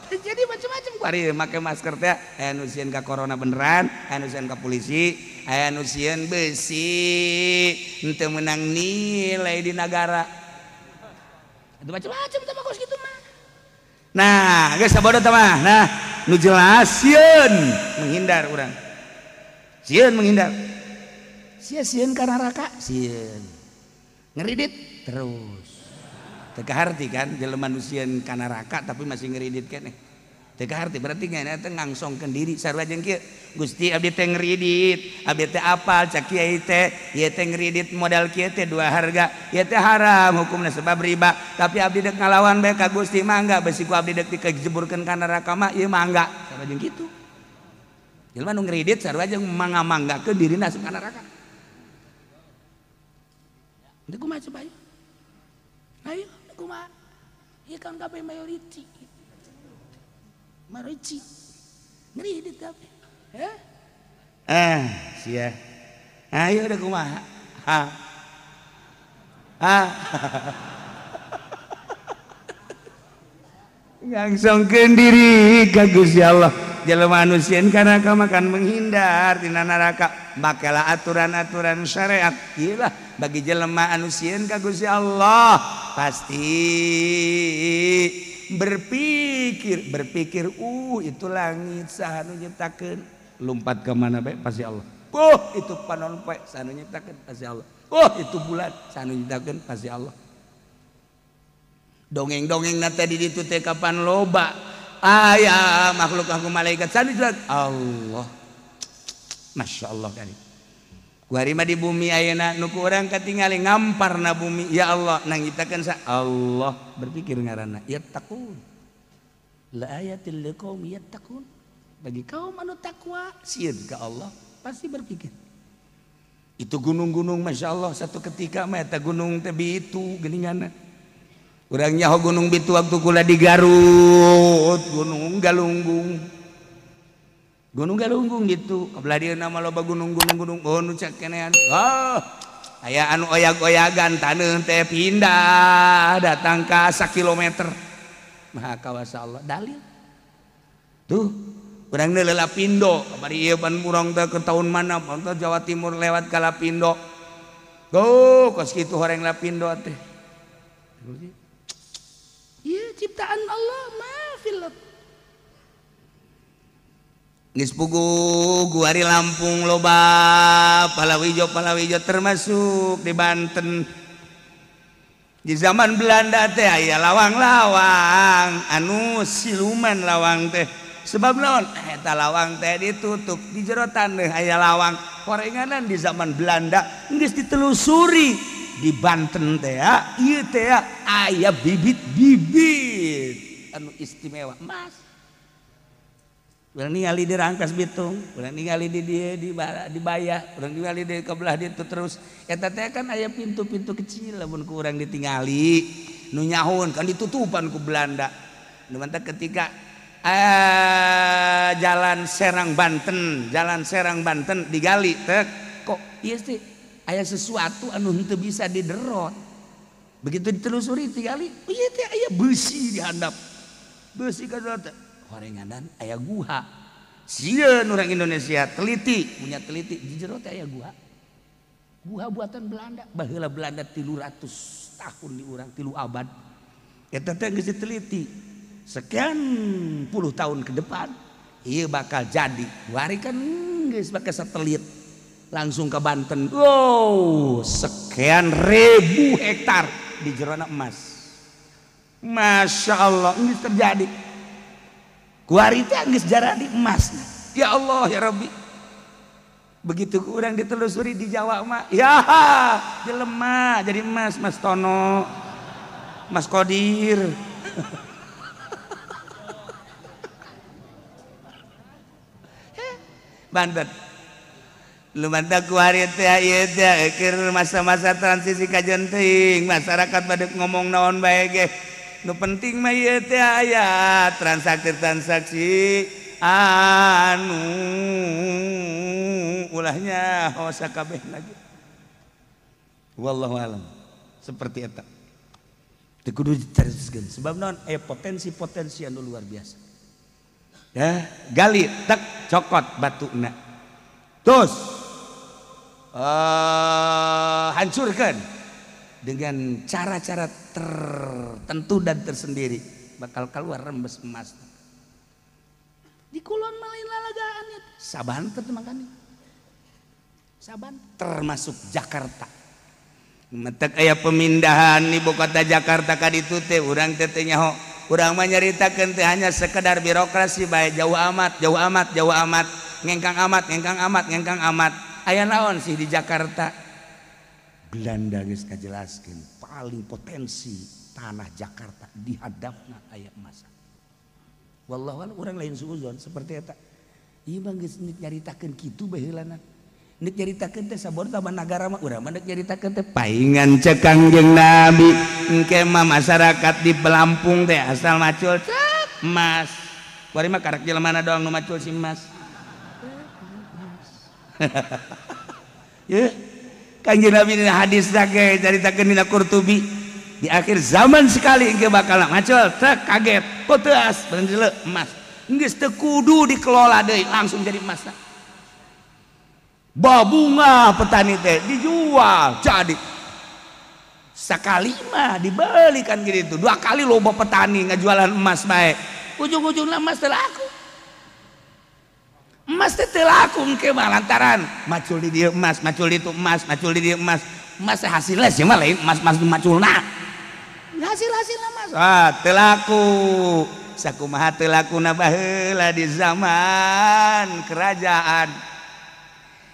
Jadi macam-macam kuari make masker teh aya nu sieun ka corona beneran, aya nu sieun ka polisi, aya nu sieun besi henteu meunang nilai di nagara. Itu macam-macam teh kos kitu mah. Nah, geus sabodo teh mah. Nah, nu jelas sieun menghindar urang. Sieun menghindar. Sia sieun ka neraka, sieun. Ngeridit terus. Teu kaharti kan jelema nu sieun ka neraka tapi masih ngeridit keneh. Teu kaharti berarti ngana teh ngangsongkeun diri sarua jeung kieu. Gusti abdi teh ngeridit, abdi teh apal cak kiai teh, ieu teh ngeridit modal kieu teh dua harga, ieu teh haram hukumna sebab riba. Tapi abdi dek ngalawan bae ka Gusti mangga besi ku abdi dek dikejeburkeun ka neraka mah ieu mangga. Sarua jeung kitu. Jelema nu ngeridit sarua jeung mangga-manggakeun dirina asup ka neraka. Teu kumaha coba ayo. Ayo kumaha? Ieu kan kabeh mayoriti. Mayoriti. Ngeridit kabeh. Heh? Ah, sia. Ayo udah kumaha? Ha. Ha. Ngangsongkeun diri ka Gusti Allah. Jelema anu sieun ka neraka makan menghindar tina neraka. Makelah aturan-aturan syariat. Ieu lah bagi jelema anu sieun ka Gusti Allah pasti berpikir itu langit saha nu nyiptakeun, lompat ke mana bae pasti Allah. Itu panon poe saha nu nyiptakeun pasti Allah. Itu bulan saha nu nyiptakeun pasti Allah. Dongeng-dongeng na teh di ditu teh kapan loba aya makhluk aku malaikat saha nu nyiptakeun Allah. Masya Allah kali. Kuari mah di bumi ayeuna nu ku urang katingali ngamparna bumi ya Allah nang nyiptakeun sa Allah berpikir ngaranna yattaqun la ayatil liqaumi yattaqun. Bagi kaum anu takwa sieun ka Allah pasti berpikir. Itu gunung-gunung Masya Allah satu ketika mah eta gunung teh bitu geuninganna. Urang nyaho gunung bitu waktu kula di Garut, Gunung Galunggung. Gunung Galunggung gitu. Kabelah dieu mah loba gunung-gunung oh nu cek kenean. Oh, aya anu oyag-oyagan taneuh teh pindah datang ka sakilometer. Maha kawasa Allah dalil. Tuh, urang deui Lapindo, kamari ieu pan urang teh ke tahun mana? Pan teh Jawa Timur lewat ka Lapindo. Tuh, kos kitu horeng Lapindo teh. Ieu ciptaan Allah mah fil. Geus puguh guari Lampung loba palawijo termasuk di Banten. Di zaman Belanda teh aya lawang-lawang anu siluman lawang teh. Sebab naon? Eta lawang teh ditutup di jero taneuh aya lawang. Horenganan di zaman Belanda geus ditelusuri di Banten teh ieu teh aya bibit-bibit anu istimewa emas. Urang ningali di Rangkas Bitung, urang ningali di dieu di Bayah, urang ningali di kebelah ditu terus. Eta teh kan aya pintu-pintu kecil lamun ku urang ditingali nu nyahun kan ditutupan ku Belanda. Nu mantak ketika jalan Serang Banten, jalan Serang Banten digali tek kok ieu teh aya sesuatu anu henteu bisa diderot. Begitu ditelusuri digali, ieu teh aya beusi di handap. Beusi ka teh horenganan aya guha. Sieun urang Indonesia teliti, punya teliti di jero teh aya guha. Guha buatan Belanda, baheula Belanda 300 tahun di urang, 3 abad. Eta teh geus diteliti. Sekian puluh tahun ke depan ieu bakal jadi. Wari kan geus bakal satelit langsung ke Banten. Wow, sekian ribu hektar di jerona emas. Masya Allah, ini terjadi. Kuari teh geus jaradi emas. Ya Allah ya Rabbi. Begitu kurang ditelusuri di Jawa mah, ya jelema jadi emas, Mas Tono, Mas Kodir. Banten. Lumanta kuari teh ieu teh keur masa-masa transisi kajen teuing, masyarakat bade ngomong naon bae ge. Nu penting mah ieu teh aya transaksi-transaksi anu ulahnya sakabeh lagi. Wallahu alam. Seperti eta. Teu kudu diteruskeun sebab naon aya potensi-potensi anu luar biasa. Ya, gali tek cokot batuna. Terus hancurkan dengan cara-cara tertentu dan tersendiri, bakal keluar rembes emas. Di kulon malain lalagaan Sabanten makanya. Saban termasuk Jakarta. Metek aya pemindahan ibu kota Jakarta ka ditu teh urang teh teh nyaho. Urang mah nyaritakeun teh hanya sekedar birokrasi bae, jauh amat, jauh amat, jauh amat, ngengkang amat, ngengkang amat, ngengkang amat. Aya naon sih di Jakarta? Belanda geus ngajelaskeun paling potensi tanah Jakarta dihadapna aya emas. Wallahu a'lam, urang lain suuzon seperti eta. Ieu mah geus nyaritakeun kitu baheulana. Nek nyaritakeun teh sabor taman nagara mah urang mah nek nyaritakeun teh paingan cek Kangjeng Nabi. Engke mah masyarakat di Pelampung teh asal macul cek emas. Kuari mah karek jelema doang nu macul si emas. Ye. Kangjeng Nabi dina hadis ge caritakeun dina Qurtubi. Di akhir zaman sekali engke bakal macul cek kaget. Poteas bener emas. Geus teu kudu dikelola deui langsung jadi emas. Babunga petani teh dijual jadi sekali mah dibeli kan gitu, dua kali loba petani ngajualan emas bae, ujung-ujungnya emas teh laku, emas teh teu laku engke mah lantaran macul di dieu emas, macul di itu emas, macul di dieu emas, emas teh hasilna sih mah lain emas emas maculna, hasil-hasilna emas ah teu laku, sakumaha teu lakuna baheula di zaman kerajaan.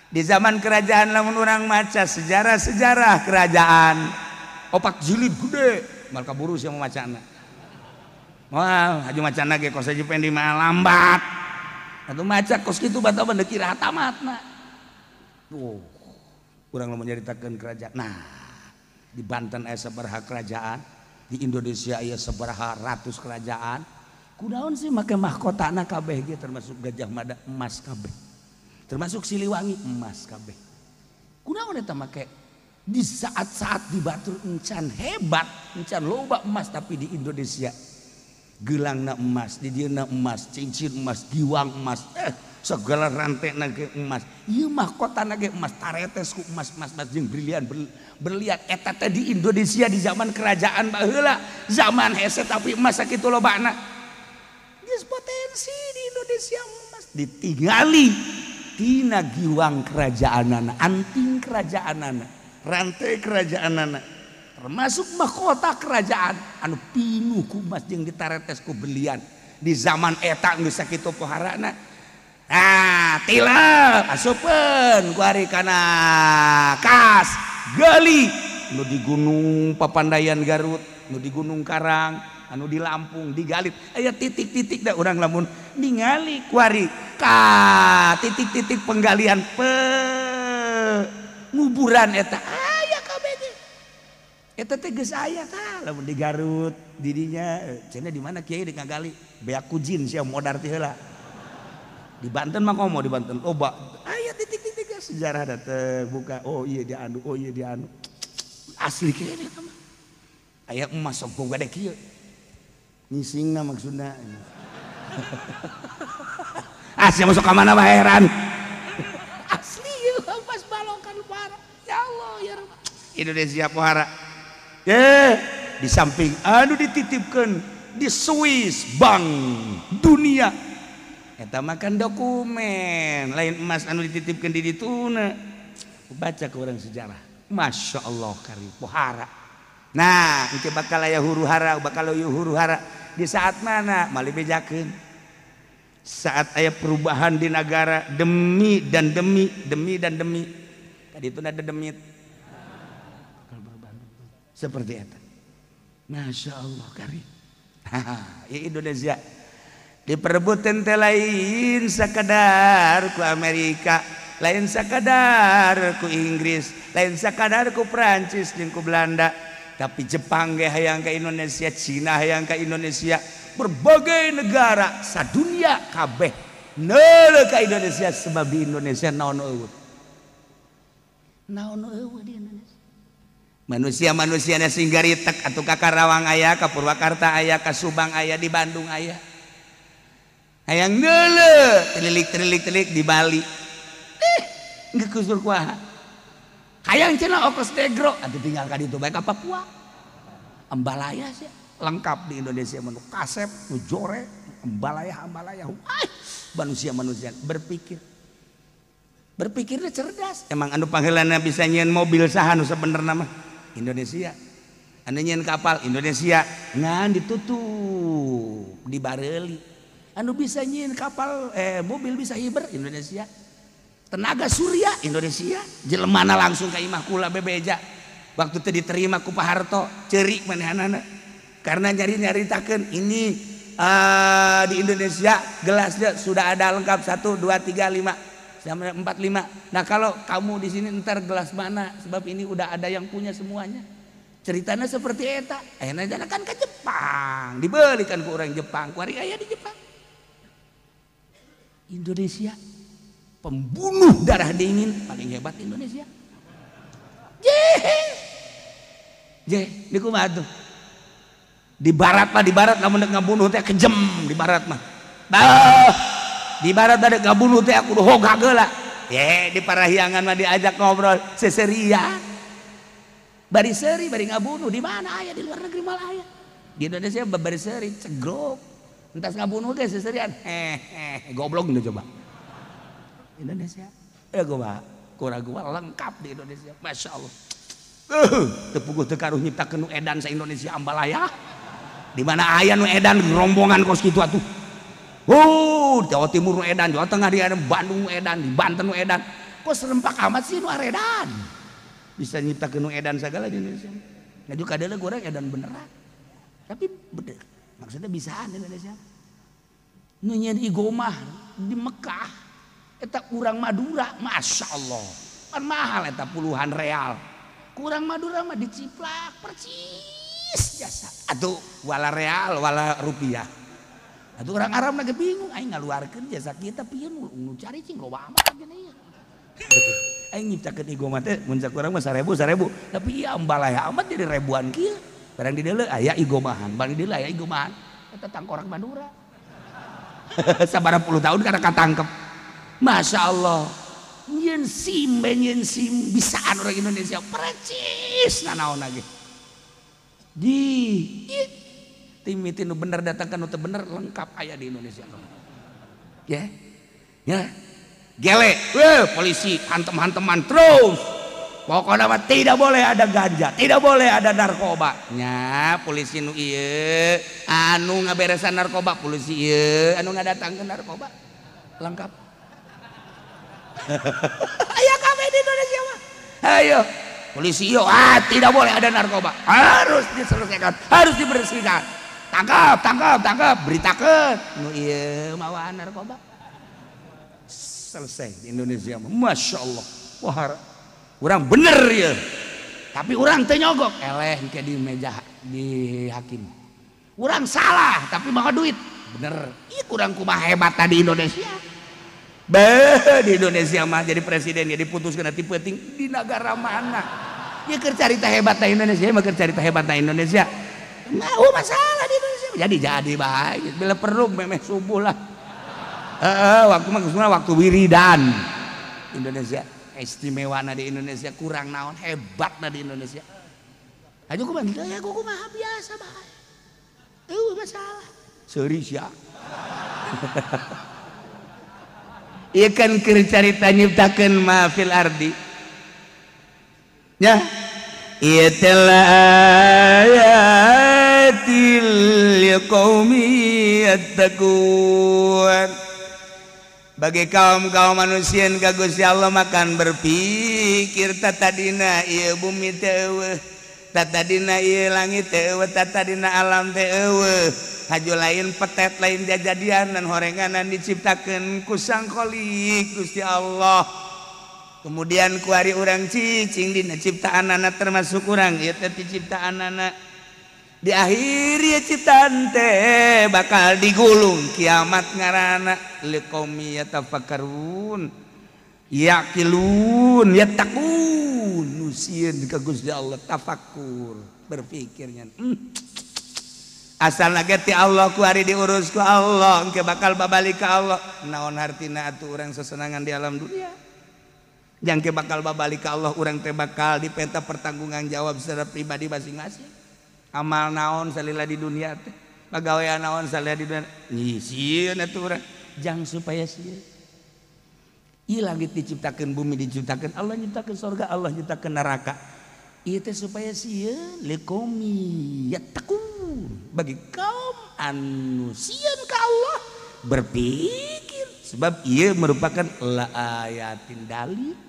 Di zaman kerajaan lamun urang maca sejarah-sejarah kerajaan opak jilid gede mal kaburu sia macana. Wah, haju macana ge kos aja pendi mah lambat. Atuh maca kos kitu bata mah kira tamatna. Tuh, urang lamun nyaritakeun kerajaan. Nah, di Banten aya sabaraha kerajaan, di Indonesia aya sabaraha ratus kerajaan. Kunaon sih make mahkotana kabeh ge termasuk Gajah Mada emas kabeh. Termasuk Siliwangi emas kabeh. Kunaon eta make di saat-saat di batur encan hebat, encan loba emas tapi di Indonesia geulangna emas, di dieuna emas, cincin emas, giwang emas, segala rantena ge emas. Ieu mahkotana ge emas, taretes ku emas, emas, emas jeung brilian berlian eta teh di Indonesia di zaman kerajaan baheula, zaman hese tapi emas sakitu lobana. Geus potensi di Indonesia emas ditingali tina giwang kerajaanana, anting kerajaanana, rantai kerajaanana, termasuk mahkota kerajaan anu pinuh ku emas jeung ditaretes ku berlian. Di zaman eta geus sakitu poharana. Nah, tilep asupeun ku ari kana kas geuli nu di Gunung Papandayan Garut, nu di Gunung Karang, anu di Lampung digali aya titik-titik da urang lamun ningali kuari ka titik-titik penggalian penguburan eta aya kabeh ge eta teh geus aya tah lamun di Garut didinya cenah di mana kiai deuk ngagali beak kujin sia modar ti heula di Banten mah komo di Banten loba aya titik-titik sejarah dateng buka oh iya dia anu oh iya dia anu asli kene eta mah aya emas sok gede kieu ngisingna maksudna ah sia masuk ka mana mah heran asli ieu pas balokan parah ya Allah ya Rabb Indonesia pohara di samping anu dititipkeun di Swiss Bank Dunia eta mah kan dokumen lain emas anu dititipkeun di dituna baca ke orang sejarah Masya Allah kari pohara. Nah engke bakal aya huru hara bakal aya huru hara di saat mana mali bejakeun saat aya perubahan di negara demi dan demi demi dan demi tadi itu ada demit seperti eta Masya Allah kari ya Indonesia diperebutkan teh lain sakadar ku Amerika lain sakadar ku Inggris lain sakadar ku Prancis jeung ku Belanda tapi Jepang ge hayang ka Indonesia Cina hayang ka Indonesia berbagai negara sadunia kabeh neuleuh ka Indonesia sebab di Indonesia naon eueuh naon eueuh di Indonesia manusia-manusiana sing garitek atuh ka Karawang aya ka Purwakarta aya ka Subang aya di Bandung aya hayang neuleuh telilik-telilik-telik di Bali geus kusur kuaha hayang cenah Okos Negro atuh tinggal ka ditu bae ka Papua Ambalaya sih lengkap di Indonesia mah nu kasep nu jore ambalaya ambalaya manusia-manusia berpikir berpikirnya cerdas emang anu pangheulana bisa nyieun mobil saha nu sabenerna mah Indonesia anu nyieun kapal Indonesia ngan ditutup dibareuli anu bisa nyieun kapal mobil bisa hiber Indonesia tenaga surya Indonesia jelemana langsung ka imah kula bebeja waktu teu diterima ku Pak Harto ceurik manehanana karena nyari-nyaritakeun ini di Indonesia gelasnya sudah ada lengkap 1 2 3 5 sampai 4 5. Nah kalau kamu di sini entar gelas mana sebab ini udah ada yang punya semuanya. Ceritanya seperti eta. Ayeuna kan ke Jepang, dibelikan ku orang Jepang, kuari aya di Jepang. Indonesia pembunuh darah dingin paling hebat Indonesia. Je, di kumaha tuh? Di barat mah, di barat lamun dek ngabunuh teh kejem di barat mah. Bah, di barat ada ngabunuh teh kudu hoga geula. Ye, di Parahyangan mah diajak ngobrol seseria. Bari seuri bari ngabunuh di mana aya di luar negeri malah aya. Di Indonesia bari seuri cegrok. Entas ngabunuh teh seserian. Hehe, goblok nu coba. Indonesia gua kurang gua lengkap di Indonesia Masya Allah teu puguh teu karuh nyiptakeun nu edan sa Indonesia ambalaya di mana aya nu edan rombongan kos kitu atuh Jawa Timur nu edan Jawa Tengah di Bandung nu edan di Banten nu edan kok serempak amat sih nu aredan bisa nyiptakeun nu edan sagala di Indonesia ngaju kadeuleu urang edan beneran tapi bener maksudnya bisaan Indonesia nu nyieun igomah di Mekah eta urang Madura Masya Allah kan mahal eta puluhan real kurang Madura mah diciplak percis jasa atuh wala real wala rupiah atuh orang Arab lagi bingung aing ngaluarkeun jasa kita pieu nu cari cing loba amat gini ieu aing nyiptakeun igoma teh mun cak urang mah 1000 1000 tapi ieu ambalaya amat jadi ribuan kieu barang di deuleu aya igomahan barang di deuleu aya igomahan eta tangkorak Madura sabaraha puluh tahun karena katangkep Masya Allah nyen SIM nyen SIM bisaan orang Indonesia percis nanaon lagi di timiti nu bener datangkan nu teu bener lengkap aya di Indonesia ya ya gele polisi hantem-hanteman terus pokoknya mah tidak boleh ada ganja tidak boleh ada narkoba nya polisi nu ieu anu ngaberesan narkoba polisi ieu anu ngadatangkeun narkoba lengkap Aya kabeh di Indonesia mah. Ayo polisi yo, tidak boleh ada narkoba, harus diselesaikan, harus dibersihkan. Tangkap, tangkap, tangkap, beritakeun. Nu ieu mawa narkoba. Selesai di Indonesia mah. Masya Allah. Wah, urang bener ya. Tapi urang teu nyogok, eleh engke di meja di hakim. Urang salah tapi mawa duit. Bener. Ih kurang kumaha hebat di Indonesia. Beuh, di Indonesia mah jadi presiden ya diputuskeun ti peuting di negara mana. Ya keur carita hebat na Indonesia, mah keur carita hebat na Indonesia. Mau masalah di Indonesia. Jadi baik. Bila perlu memeh subuh lah. Waktu mah khususnya waktu wiridan. Indonesia istimewa na di Indonesia kurang naon hebat na di Indonesia. Aja kumaha ya kumaha biasa bae. Eueuh masalah. Seuri sia. Ieu kan keur carita nyiptakeun ma fil ardi. Nya ieu teh ayatil liqaumi yattaqun. Bagi kaum-kaum manusia ka Gusti Allah makan berpikir tatadina ieu bumi teh eueuh, tatadina ieu langit teh eueuh, tatadina alam teh eueuh. Haju lain petet lain jajadian dan horenganan diciptakeun ku Sang Khalik Gusti Allah. Kemudian kuari urang cicing dina ciptaanana termasuk urang ieu teh ciptaanana. Di akhir ieu ciptaan teh bakal digulung kiamat ngaranna liqaumi yatafakkarun yaqilun yattaqun. Nu sieun ka Gusti Allah tafakkur berpikirnya. Asal ge ti Allah kuari diurus ku Allah engke bakal babalik ka Allah. Naon hartina atuh urang sesenangan di alam dunia. Jangke bakal babalik ka Allah urang teh bakal dipenta pertanggungan jawab secara pribadi masing-masing. Amal naon salila di dunia teh, pagawean naon salila di dunia. Ih sieun atuh urang jang supaya sieun. Ieu langit diciptakeun, bumi diciptakeun, Allah nyiptakeun surga, Allah nyiptakeun neraka. Ieu teh supaya sieun liqaumi yattaqun. Bagi kaum anu sieun ka Allah berpikir sebab ieu merupakan la ayatin dalil.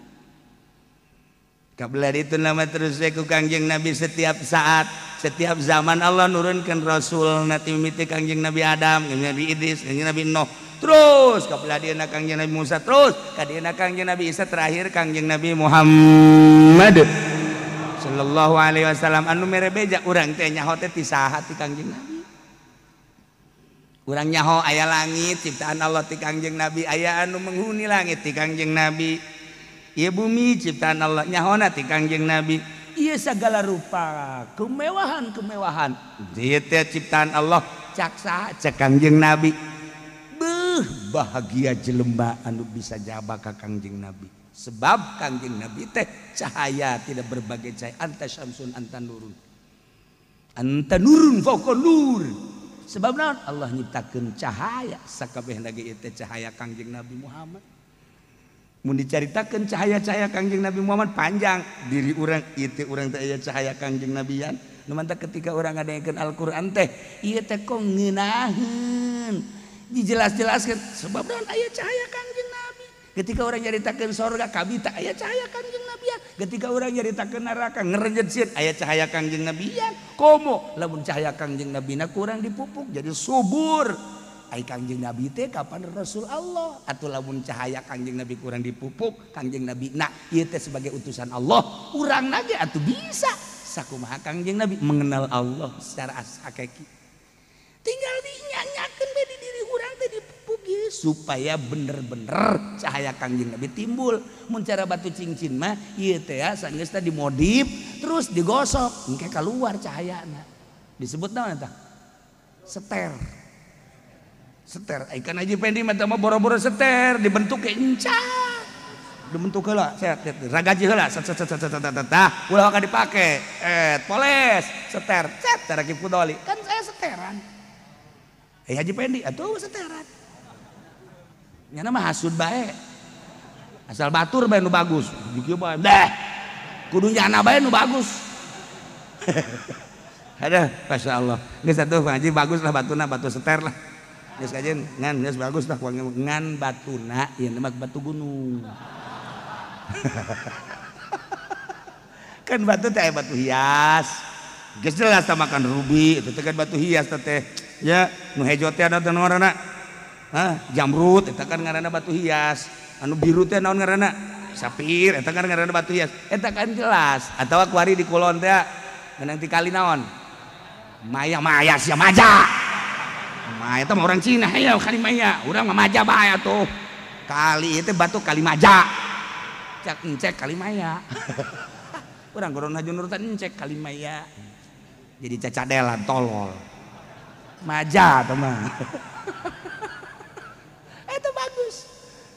Kabla itu nama terus ku Kangjeng Nabi setiap saat, setiap zaman Allah nurunkan Rasul nanti mimiti Kangjeng Nabi Adam, Kangjeng Nabi Idris, Kangjeng Nabi Nuh, terus kabla dia Kangjeng Nabi Musa, terus kadieuna Kangjeng Nabi Isa, terakhir Kangjeng Nabi Muhammad sallallahu alaihi wasallam. Anu mere beja urang teh nyaho teh ti saha ti Kangjeng Nabi. Urang nyaho aya langit ciptaan Allah ti Kangjeng Nabi, aya anu menghuni langit ti Kangjeng Nabi. Ieu bumi ciptaan Allah nyahona ti Kangjeng Nabi. Ieu segala rupa kemewahan-kemewahan ieu teh ciptaan Allah cak saha cak Kangjeng Nabi. Beuh bahagia jelema anu bisa jaba ka Kangjeng Nabi. Sebab Kangjeng Nabi teh cahaya tidak berbagai cahaya, anta syamsun anta nurun. Anta nurun fauqa nur. Sebab naon Allah nyiptakeun cahaya sakabehna ge ieu teh cahaya Kangjeng Nabi Muhammad. Mun dicaritakeun cahaya-cahaya Kangjeng Nabi Muhammad panjang diri urang ieu teh urang teh aya cahaya Kangjeng Nabian. Nu mantap ketika urang ngadengekeun Al-Qur'an teh ieu teh kok ngeunaheun dijelas-jelaskeun sebab naon aya cahaya Kangjeng Nabi. Ketika urang nyaritakeun sorga kabita aya cahaya Kangjeng Nabian. Ketika urang nyaritakeun neraka ngerenjet sieun aya cahaya Kangjeng Nabian. Komo lamun cahaya Kangjeng Nabina kurang dipupuk jadi subur. Ai Kangjeng Nabi teh kapan Rasul Allah atuh lamun cahaya Kangjeng Nabi kurang dipupuk Kangjeng Nabi nah ieu teh sebagai utusan Allah urang ge atuh bisa sakumaha Kangjeng Nabi mengenal Allah secara hakiki. Tinggal dinyanyakeun bae di diri urang teh dipupuk ieu supaya bener-bener cahaya Kangjeng Nabi timbul. Mun cara batu cincin mah ieu teh sanggeus teh dimodif terus digosok engke keluar cahayana. Disebut naon eta? Seter. Seter, ikan Haji Pendi mah boro-boro seter dibentuk ke encah. Dibentuk heula, set ragaji heula, set set set set set tah, ulah ka dipake. Poles, seter, cet tarakib kudoli. Kan saya seteran. Haji Pendi atuh seteran. Nyana mah hasud bae. Asal batur bae nu bagus. Kieu bae. Deh. Kudu nyana bae nu bagus. Aduh, masyaallah. Geus atuh Pak Haji bagus lah batuna, batu seter lah. Geus kajen ngan geus bagus lah ngan batuna ieu mah batu gunung. Kan batu teh batu hias. Geus jelas tah makan rubi itu teh kan batu hias teh. Ya, nu hejo teh anu ngaranna? Hah, jamrut eta kan ngaranna batu hias. Anu biru teh naon ngaranna? Sapir eta kan ngaranna batu hias. Eta kan jelas. Atawa kuari di kulon teh menang ti kali naon? Maya maya sia maja. Maya teh mah orang Cina aya kali maya. Urang mah maja bae atuh. Kali itu batu kali maja. Cek encek kali maya. Urang goron haji nurutan encek kali maya. Jadi cacadelan tolol. Maja teh mah. Itu bagus.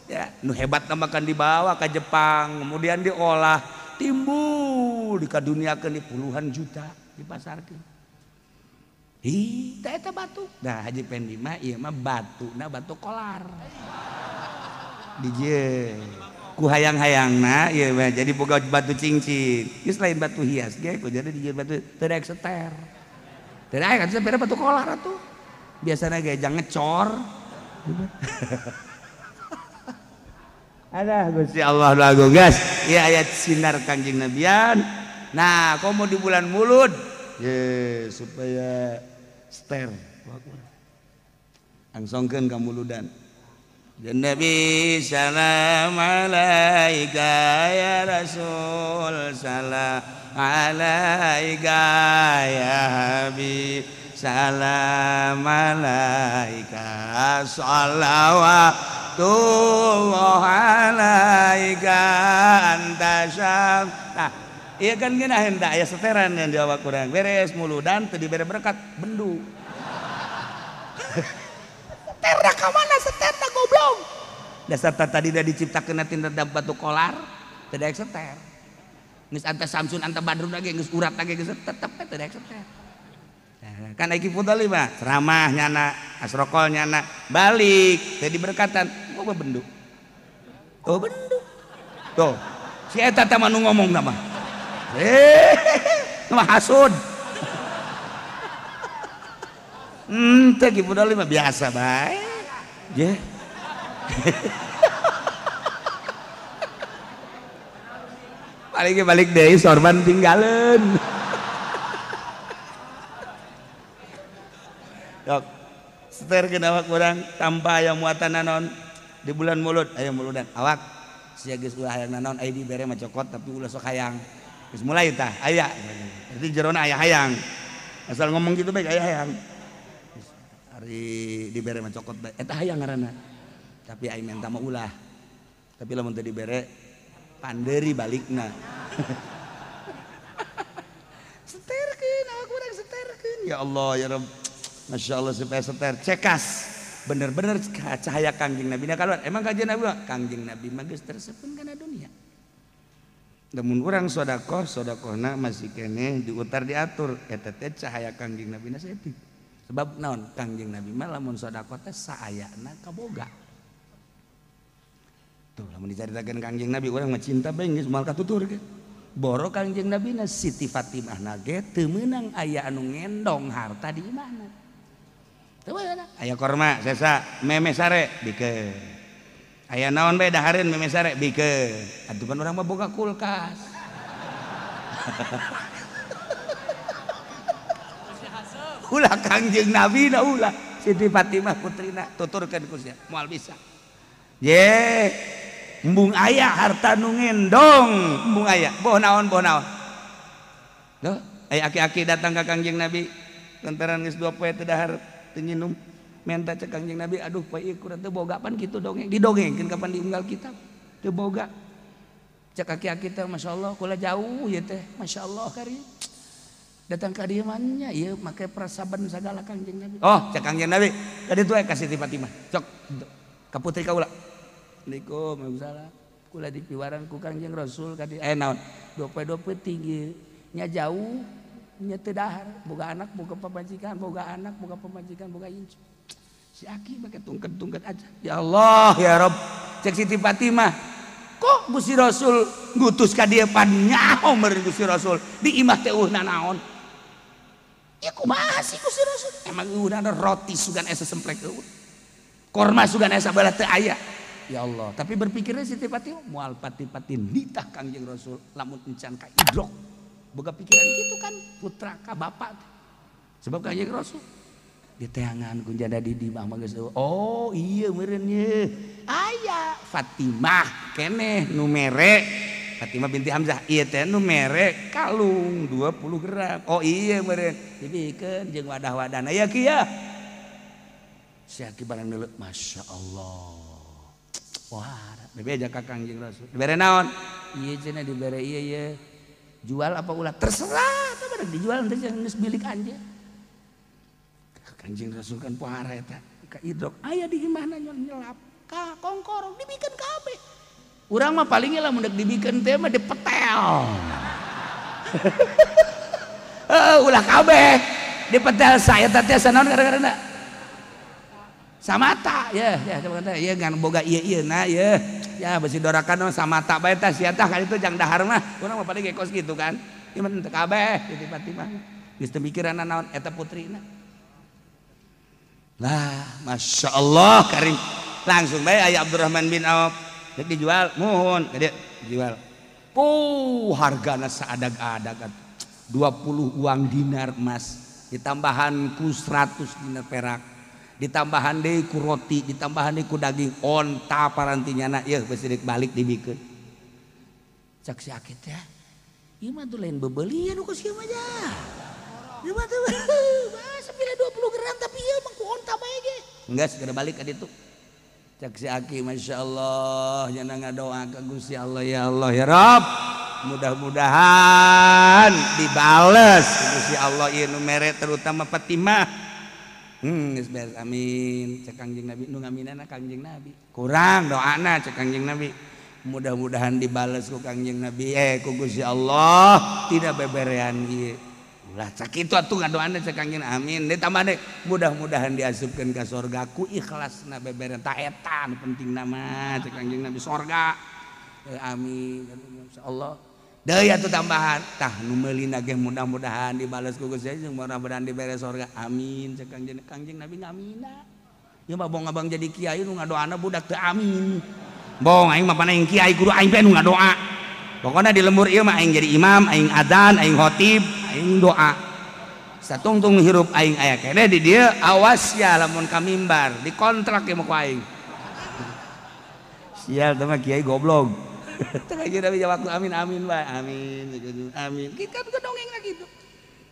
Ya, nu hebat mah kan dibawa ke Jepang, kemudian diolah, timbul di kaduniakeun di puluhan juta dipasarkeun. Ih, teh eta batu. Nah, Haji Pendi mah ieu mah batuna batu kolar. Dijieun. Ku hayang-hayangna ieu mah jadi boga batu cincin. Geus lain batu hias ge, ku jadi dijieun batu teu daek seter. Teu daek atuh sepeda batu kolar atuh. Biasana ge jang ngecor. Ada Gusti Allah lagu guys. Ieu ayat sinar Kangjeng Nabian. Nah, komo di bulan Mulud. Ye, supaya ster. Langsungkeun ka muludan. Ya Nabi salam alaika ya Rasul salam alaika ya Habib salam alaika salawatullah alaika anta syam. Nah, iya kan geunah hendak aya seteran yang di awak urang. Beres muludan teu dibere berkat bendu. Seterna ka mana seterna goblok. Dasar tadi dah diciptakeun tina batu kolar, teu daek seter. Geus anta Samsun anta Badrun lagi geus urat lagi geus tetep teu daek seter. Nah, kan Iki Fudhali mah ceramah nyana, asrokol nyana, balik teu diberkatan, gua bendu. Oh bendu. Tuh, si eta teh mah nu ngomong mah. Mah hasud. Teh Ki Fudhali mah biasa bae. Ye. Balik balik deui sorban tinggalin. Yok, seterkeun awak urang tanpa aya muatan naon di bulan Mulud, aya muludan. Awak sia geus ulah hayang naon aya dibere mah cokot tapi ulah sok hayang. Geus mulai tah aya. Berarti jerona aya hayang. Asal ngomong gitu bae aya hayang. Ari dibere mah cokot bae eta hayang ngaranna. Tapi aing menta mah ulah. Tapi lamun teu dibere panderi balikna. Seterkeun awak urang seterkeun. Ya Allah ya Rabb. Masya Allah supaya seter cekas. Bener-bener cahaya Kangjeng Nabi na kaluar. Emang Kangjeng Nabi mah? Kangjeng Nabi mah geus tersepun kana dunia. Lamun urang sedekah, sedekahna masih keneh diutar diatur eta teh cahaya Kangjeng Nabi na saeutik. Sebab naon Kangjeng Nabi mah lamun sedekah teh saayana kaboga. Tuh lamun dicaritakeun Kangjeng Nabi urang mah cinta bae geus moal katutur ge. Boro Kangjeng Nabi na Siti Fatimah na ge teu meunang aya anu ngendong harta di imahna. Teu meunang. Aya korma sesa meme sare bikeun. Aya naon bae dahareun meme sare bikeun. Atuh pan urang mah boga kulkas. Ulah Kangjeng Nabi na ulah Siti Fatimah putrina tuturkeun ku sia moal bisa. Ye, embung aya harta nu ngendong, embung aya. Boh naon boh naon. Duh, aya aki-aki datang ka Kangjeng Nabi lantaran geus 2 poe teu dahar teu nginum. Menta cek Kangjeng Nabi, aduh poe ieu kurang teu boga pan kitu dongeng, didongengkeun kapan diunggal kitab. Teu boga. Cek aki-aki teh masyaallah kula jauh ieu teh, masyaallah kari. Datang ka dieu mah nya ieu make prasaban sagala Kangjeng Nabi. Oh, cek Kangjeng Nabi, ka ditu we ka Siti Fatimah. Cok ka putri kaula. Assalamualaikum waalaikumsalam. Kula dipiwarang ku Kangjeng Rasul ka dieu. Naon? 2 poe tinggi nya jauh nya teu dahar, boga anak, boga pamajikan, boga anak, boga pamajikan, boga incu. Si aki make tungket-tungket aja. Ya Allah ya Rabb. Cek Siti Fatimah, kok Gusti Rasul ngutus ka dieu pan nyaho meureun Gusti Rasul di imah teh eueuh nanaon. Ya kumaha sih Gusti Rasul? Emang eueuh roti sugan esa semplek eueuh. Korma sugan esa balah teu aya. Ya Allah, tapi berpikirnya Siti Fatimah moal pati-pati nitah Kangjeng Rasul lamun encan ka idrok. Boga pikiran gitu kan putra ka bapak. Sebab Kangjeng Rasul. Diteangan ku janda di imah mah geus oh iya meureun ye. Aya Fatimah keneh nu mere Fatimah binti Hamzah ieu teh nu mere kalung 20 gram. Oh iya meureun dibikeun jeung wadah-wadahna ya ki ya. Si aki barang deuleu Masya Allah. Wah, bebeja ka Kangjeng Rasul. Dibere naon? Ieu cenah dibere ieu ye. Jual apa ulah? Terserah, teh barang dijual teh geus milik anjeun. Kangjeng Rasul kan pohara eta ka idrok aya di imahna nyelap ka kongkorong dibikeun kabeh. Urang mah palingnya lamun deuk dibikeun teh mah dipetel. Heeh, ulah kabeh dipetel saya teh sanaon gara-garana. Samata ya ya coba ya ngan boga ieu ieu na ya. Ya besi dorakan mah samata bae tah sia tah ka ditu jang dahar mah urang mah paling ge kos kitu kan. Ieu mah teu kabeh di Fatimah. Geus teu mikiran naon eta putrina. Lah, Masya Allah karim. Langsung bae aya Abdurrahman bin Auf. Dek dijual, muhun, gede dijual. Hargana saadag-adag 20 uang dinar emas, ditambahan ku 100 dinar perak, ditambahan deui ku roti, ditambahan deui ku daging onta parantinyana yeuh geus deuk balik dibikeun. Cak si akit teh, ieu mah tuh lain bebelian ku sieu mah nya. Ieu mah tuh sepira 20 gram tapi ieu mah ku onta bae ge. Enggak segera balik ka ditu. Cak si aki Masya Allah nyana ngadoa ka Gusti Allah ya Allah ya Rabb. Mudah-mudahan dibales ku Gusti Allah ieu nu mere terutama Fatimah. Geus beres amin. Cek Kangjeng Nabi nu ngaminana Kangjeng Nabi. Kurang doana cek Kangjeng Nabi. Mudah-mudahan dibales ku Kangjeng Nabi ku Gusti Allah tidak beberean ieu. Ulah sakitu atuh ngadoana cek Kangjeng amin. Ditambah deui mudah-mudahan diasupkeun ka sorga ku ikhlasna beberean ta eta nu pentingna mah cek Kangjeng Nabi sorga. Amin insyaallah. Deui atuh tambahan tah nu meulina ge mudah-mudahan dibales ku Gusti Allah mudah-mudahan dibere sorga amin cek Kangjeng Kangjeng Nabi ngamina. Ieu mah bong abang jadi kiai nu ngadoana budak teu amin. Bong aing mah pana aing kiai kudu aing teh nu ngadoa. Pokoknya di lembur ieu mah aing jadi imam, aing adzan, aing khotib, aing doa. Satungtung hirup aing aya keneh di dieu awas ya lamun ka mimbar, dikontrak ieu mah ku aing. Sial teh mah kiai goblok. Teh aja Nabi jawab amin amin bae, amin amin. Kita kan dongeng lagi gitu.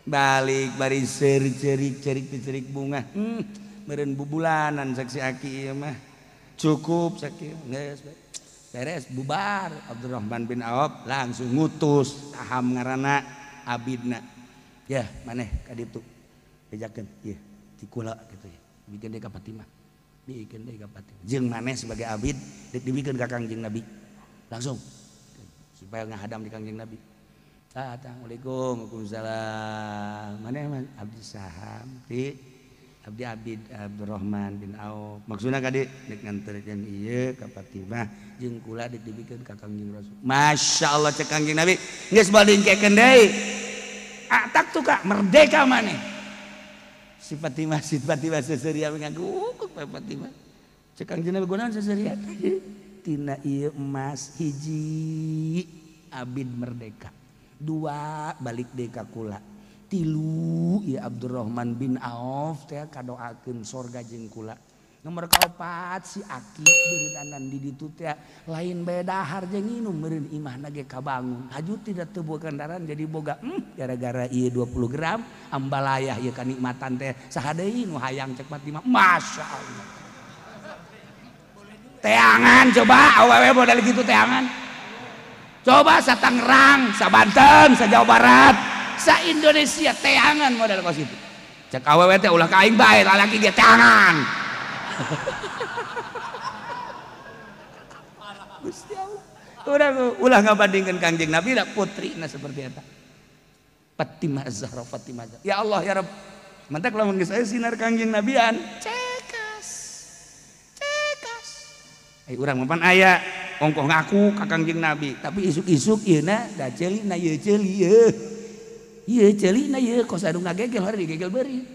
Balik bari seuri-cerik cerik-cerik bunga. Meureun bubulanan saksi aki ieu mah. Cukup sakieu geus beres bubar. Abdurrahman bin Auf langsung ngutus taham ngaranna abidna ya maneh ka ditu bejakeun ieu ti kula kitu ya bikeun deui ka Fatimah bikeun deui ka Fatimah jeung maneh sebagai abid deuk dibikeun ka Kangjeng Nabi langsung supaya ngahadam di Kangjeng Nabi. Assalamualaikum waalaikumsalam maneh abdi saham ti abdi abid Abdurrahman bin Auf maksudna ka dieu deuk nganterkeun ieu ka Fatimah jeung kula deuk dibikeun ka Kangjeng Rasul. Masya Allah cek Kangjeng Nabi geus balingkekeun deui atak tuh kak merdeka maneh si Fatimah seseuria ngaku ku Fatimah cek Kangjeng Nabi gunaon seseuria tina ieu emas hiji abid merdeka dua balik deui ka kula tilu ya Abdurrahman bin Auf teh kadoakeun sorga jeung kula nomor kaopat si aki beureun di ditu teh lain bae dahar jeung nginum meureun imahna ge kabangun haju tidak teu boga kendaraan jadi boga gara-gara ieu 20 gram ambalayah ieu kanikmatan teh saha deui nu hayang cek Fatimah Masya Allah teangan coba awewe model kitu teangan coba sa Tangerang sa Banten sa Jawa Barat sa Indonesia teangan model kos itu cek awewe teh ulah ka aing bae lalaki ge teangan. Gusti Allah urang ulah ngabandingkeun Kangjeng Nabi da putrina seperti eta Fatimah Zahra Fatimah Zahra. Ya Allah ya Rabb mantak lamun geus aya sinar Kangjeng Nabian cekas cekas ai urang mah pan aya ongkoh ngaku ka Kangjeng Nabi tapi isuk-isuk ieu na da ceuli na ieu ceuli ieu ieu ceuli na ieu kos anu ngagegel hari digegel beurit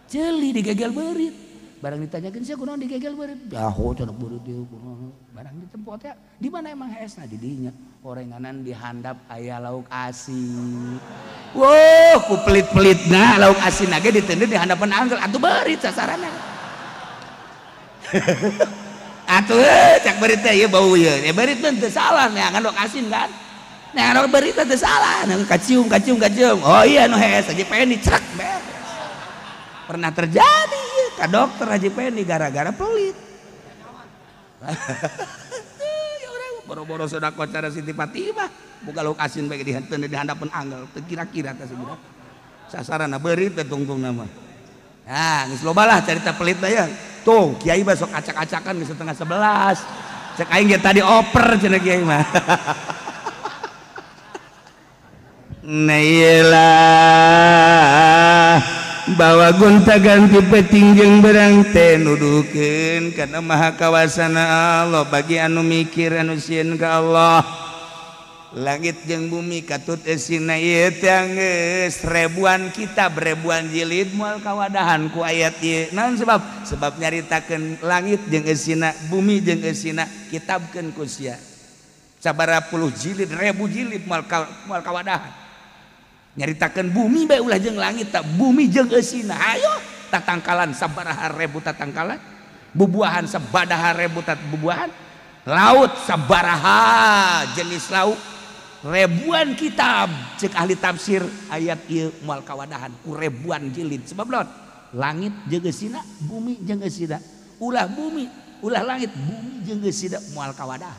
ceuli digegel beurit barang ditanyakeun sia kunaon digegel beurit daho cenah beurit ieu kunaon barang ditempo teh di mana emang hesna di dinya orenganan dihandap aya lauk asin Wow, ku pelit-pelitna lauk asin ge diteundeun di handapan anggel atuh beurit sasaranna. Atuh cak beurit teh ieu bau ieu. Ya beurit mah teu salah neangan lauk asin kan. Neangan lauk beurit teh salah. Kacium kacium kacium. Oh iya nu hees Haji Pendi cek beres. Pernah terjadi ieu ka dokter Haji Pendi gara-gara pelit. Ya urang boro-boro sedekah cara Siti Fatimah. Buka lauk asin bae di handapan anggel teu kira-kira teh sebudak. Sasaranna beurit teh tungtung nama. Nah, geus loba lah carita pelit mah ya. Tuh, kiai mah sok acak-acakan geus 10:30. Cek aing ge tadi oper cenah kiai mah. Nah iyalah bawa gonta-ganti peting jeung berang teh nuduhkeun kana maha kawasana Allah bagi anu mikir anu sieun ka Allah. Langit jeung bumi katut esina ieu teh geus ribuan kitab ribuan jilid moal kawadahan ku ayat ieu. Naon sebab? Sebab nyaritakeun langit jeung esina, bumi jeung esina, kitabkeun ku sia. Sabaraha puluh jilid, ribu jilid moal kawadahan. Nyaritakeun bumi bae ulah jeung langit tak bumi jeung esina. Ayo tatangkalan sabaraha ribu tatangkalan, bubuahan sabadaha ribu bubuahan, laut sabaraha jenis laut. Ribuan kitab cek ahli tafsir ayat ieu moal kawadahan ku ribuan jilid sebab naon langit jeung eusina bumi jeung eusina ulah bumi ulah langit bumi jeung eusina moal kawadahan.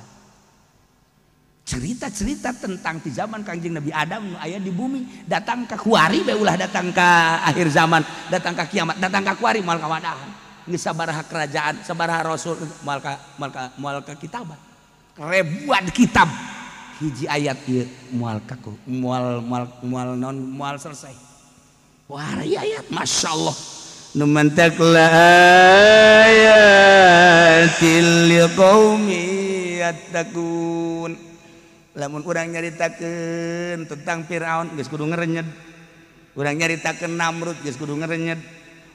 Cerita-cerita tentang di zaman Kangjeng Nabi Adam nu aya di bumi datang ka kuari bae ulah datang ka akhir zaman datang ka kiamat datang ka kuari moal kawadahan geus sabaraha kerajaan sabaraha rasul moal ka kitaban ribuan kitab hiji ayat ieu moal kaku moal moal moal non moal selesai. Wah ayat masyaallah nu mantak la ayatil liqaumi yattaqun. Lamun urang nyaritakeun tentang Firaun geus kudu ngerenyed, urang nyaritakeun Namrud geus kudu ngerenyed,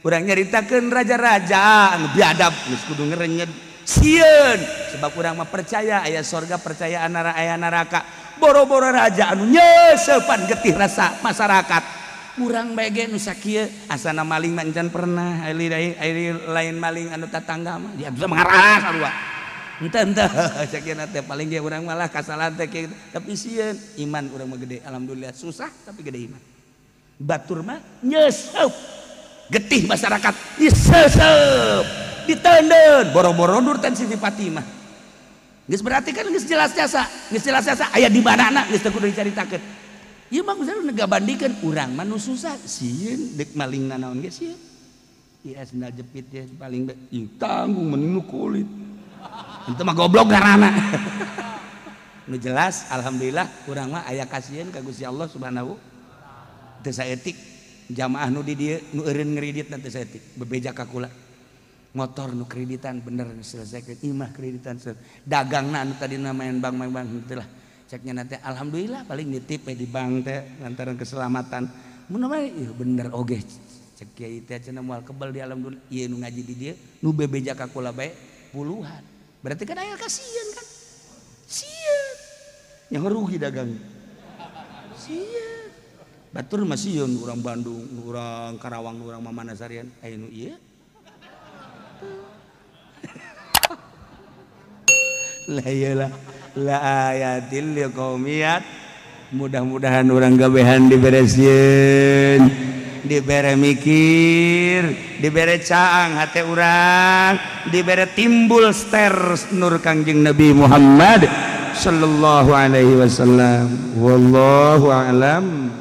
urang nyaritakeun raja-raja anu biadab geus kudu ngerenyed. Sieun sebab urang mah percaya aya sorga percaya aya neraka boro-boro raja anu nyeusepan getih rasa masyarakat urang bae ge nu sakieu asana maling mah encan pernah ari lain maling anu tatangga mah dia bisa mengarah sarua henteu henteu sakieu teh paling ge urang malah kasalahan teh kieu tapi sieun iman urang mah gede alhamdulillah susah tapi gede iman batur mah nyeuseup getih masyarakat diseuseup ditenden boro-boro nur tan Siti Fatimah geus berarti kan geus jelas jasa aya di mana geus teu kudu dicaritakeun ieu mah geus ngabandingkeun urang mah nu susah sieun deuk maling nanaon ge sieun ieu sendal jepit ye paling ieu tanggung mending nu kulit itu mah goblok garana nu jelas alhamdulillah urang mah aya kasieun ka Gusti Allah Subhanahu teu saeutik jamaah nu di dieu nu eureun ngriditna teu saeutik bebeja ka kula motor nu kreditan bener selesaikan imah kreditan dagangna anu tadi main bank main bank itulah ceknya nanti alhamdulillah paling nitip di bank teh lantaran keselamatan mun mah ieu bener oge cek kiai teh cenah moal kebal di alam dunia ieu nu ngaji di dieu nu bebeja ka kula bae puluhan berarti kan aya kasieun kan sieun yang rugi dagang sieun batur mah sieun urang Bandung urang Karawang urang Mamana Sarian aya nu ieu lah iyalah la ayatil liqaumiyat mudah-mudahan urang gabehan diberesieun dibere mikir dibere caang hate urang dibere timbul ster nur Kangjeng Nabi Muhammad sallallahu alaihi wasallam wallahu a'lam.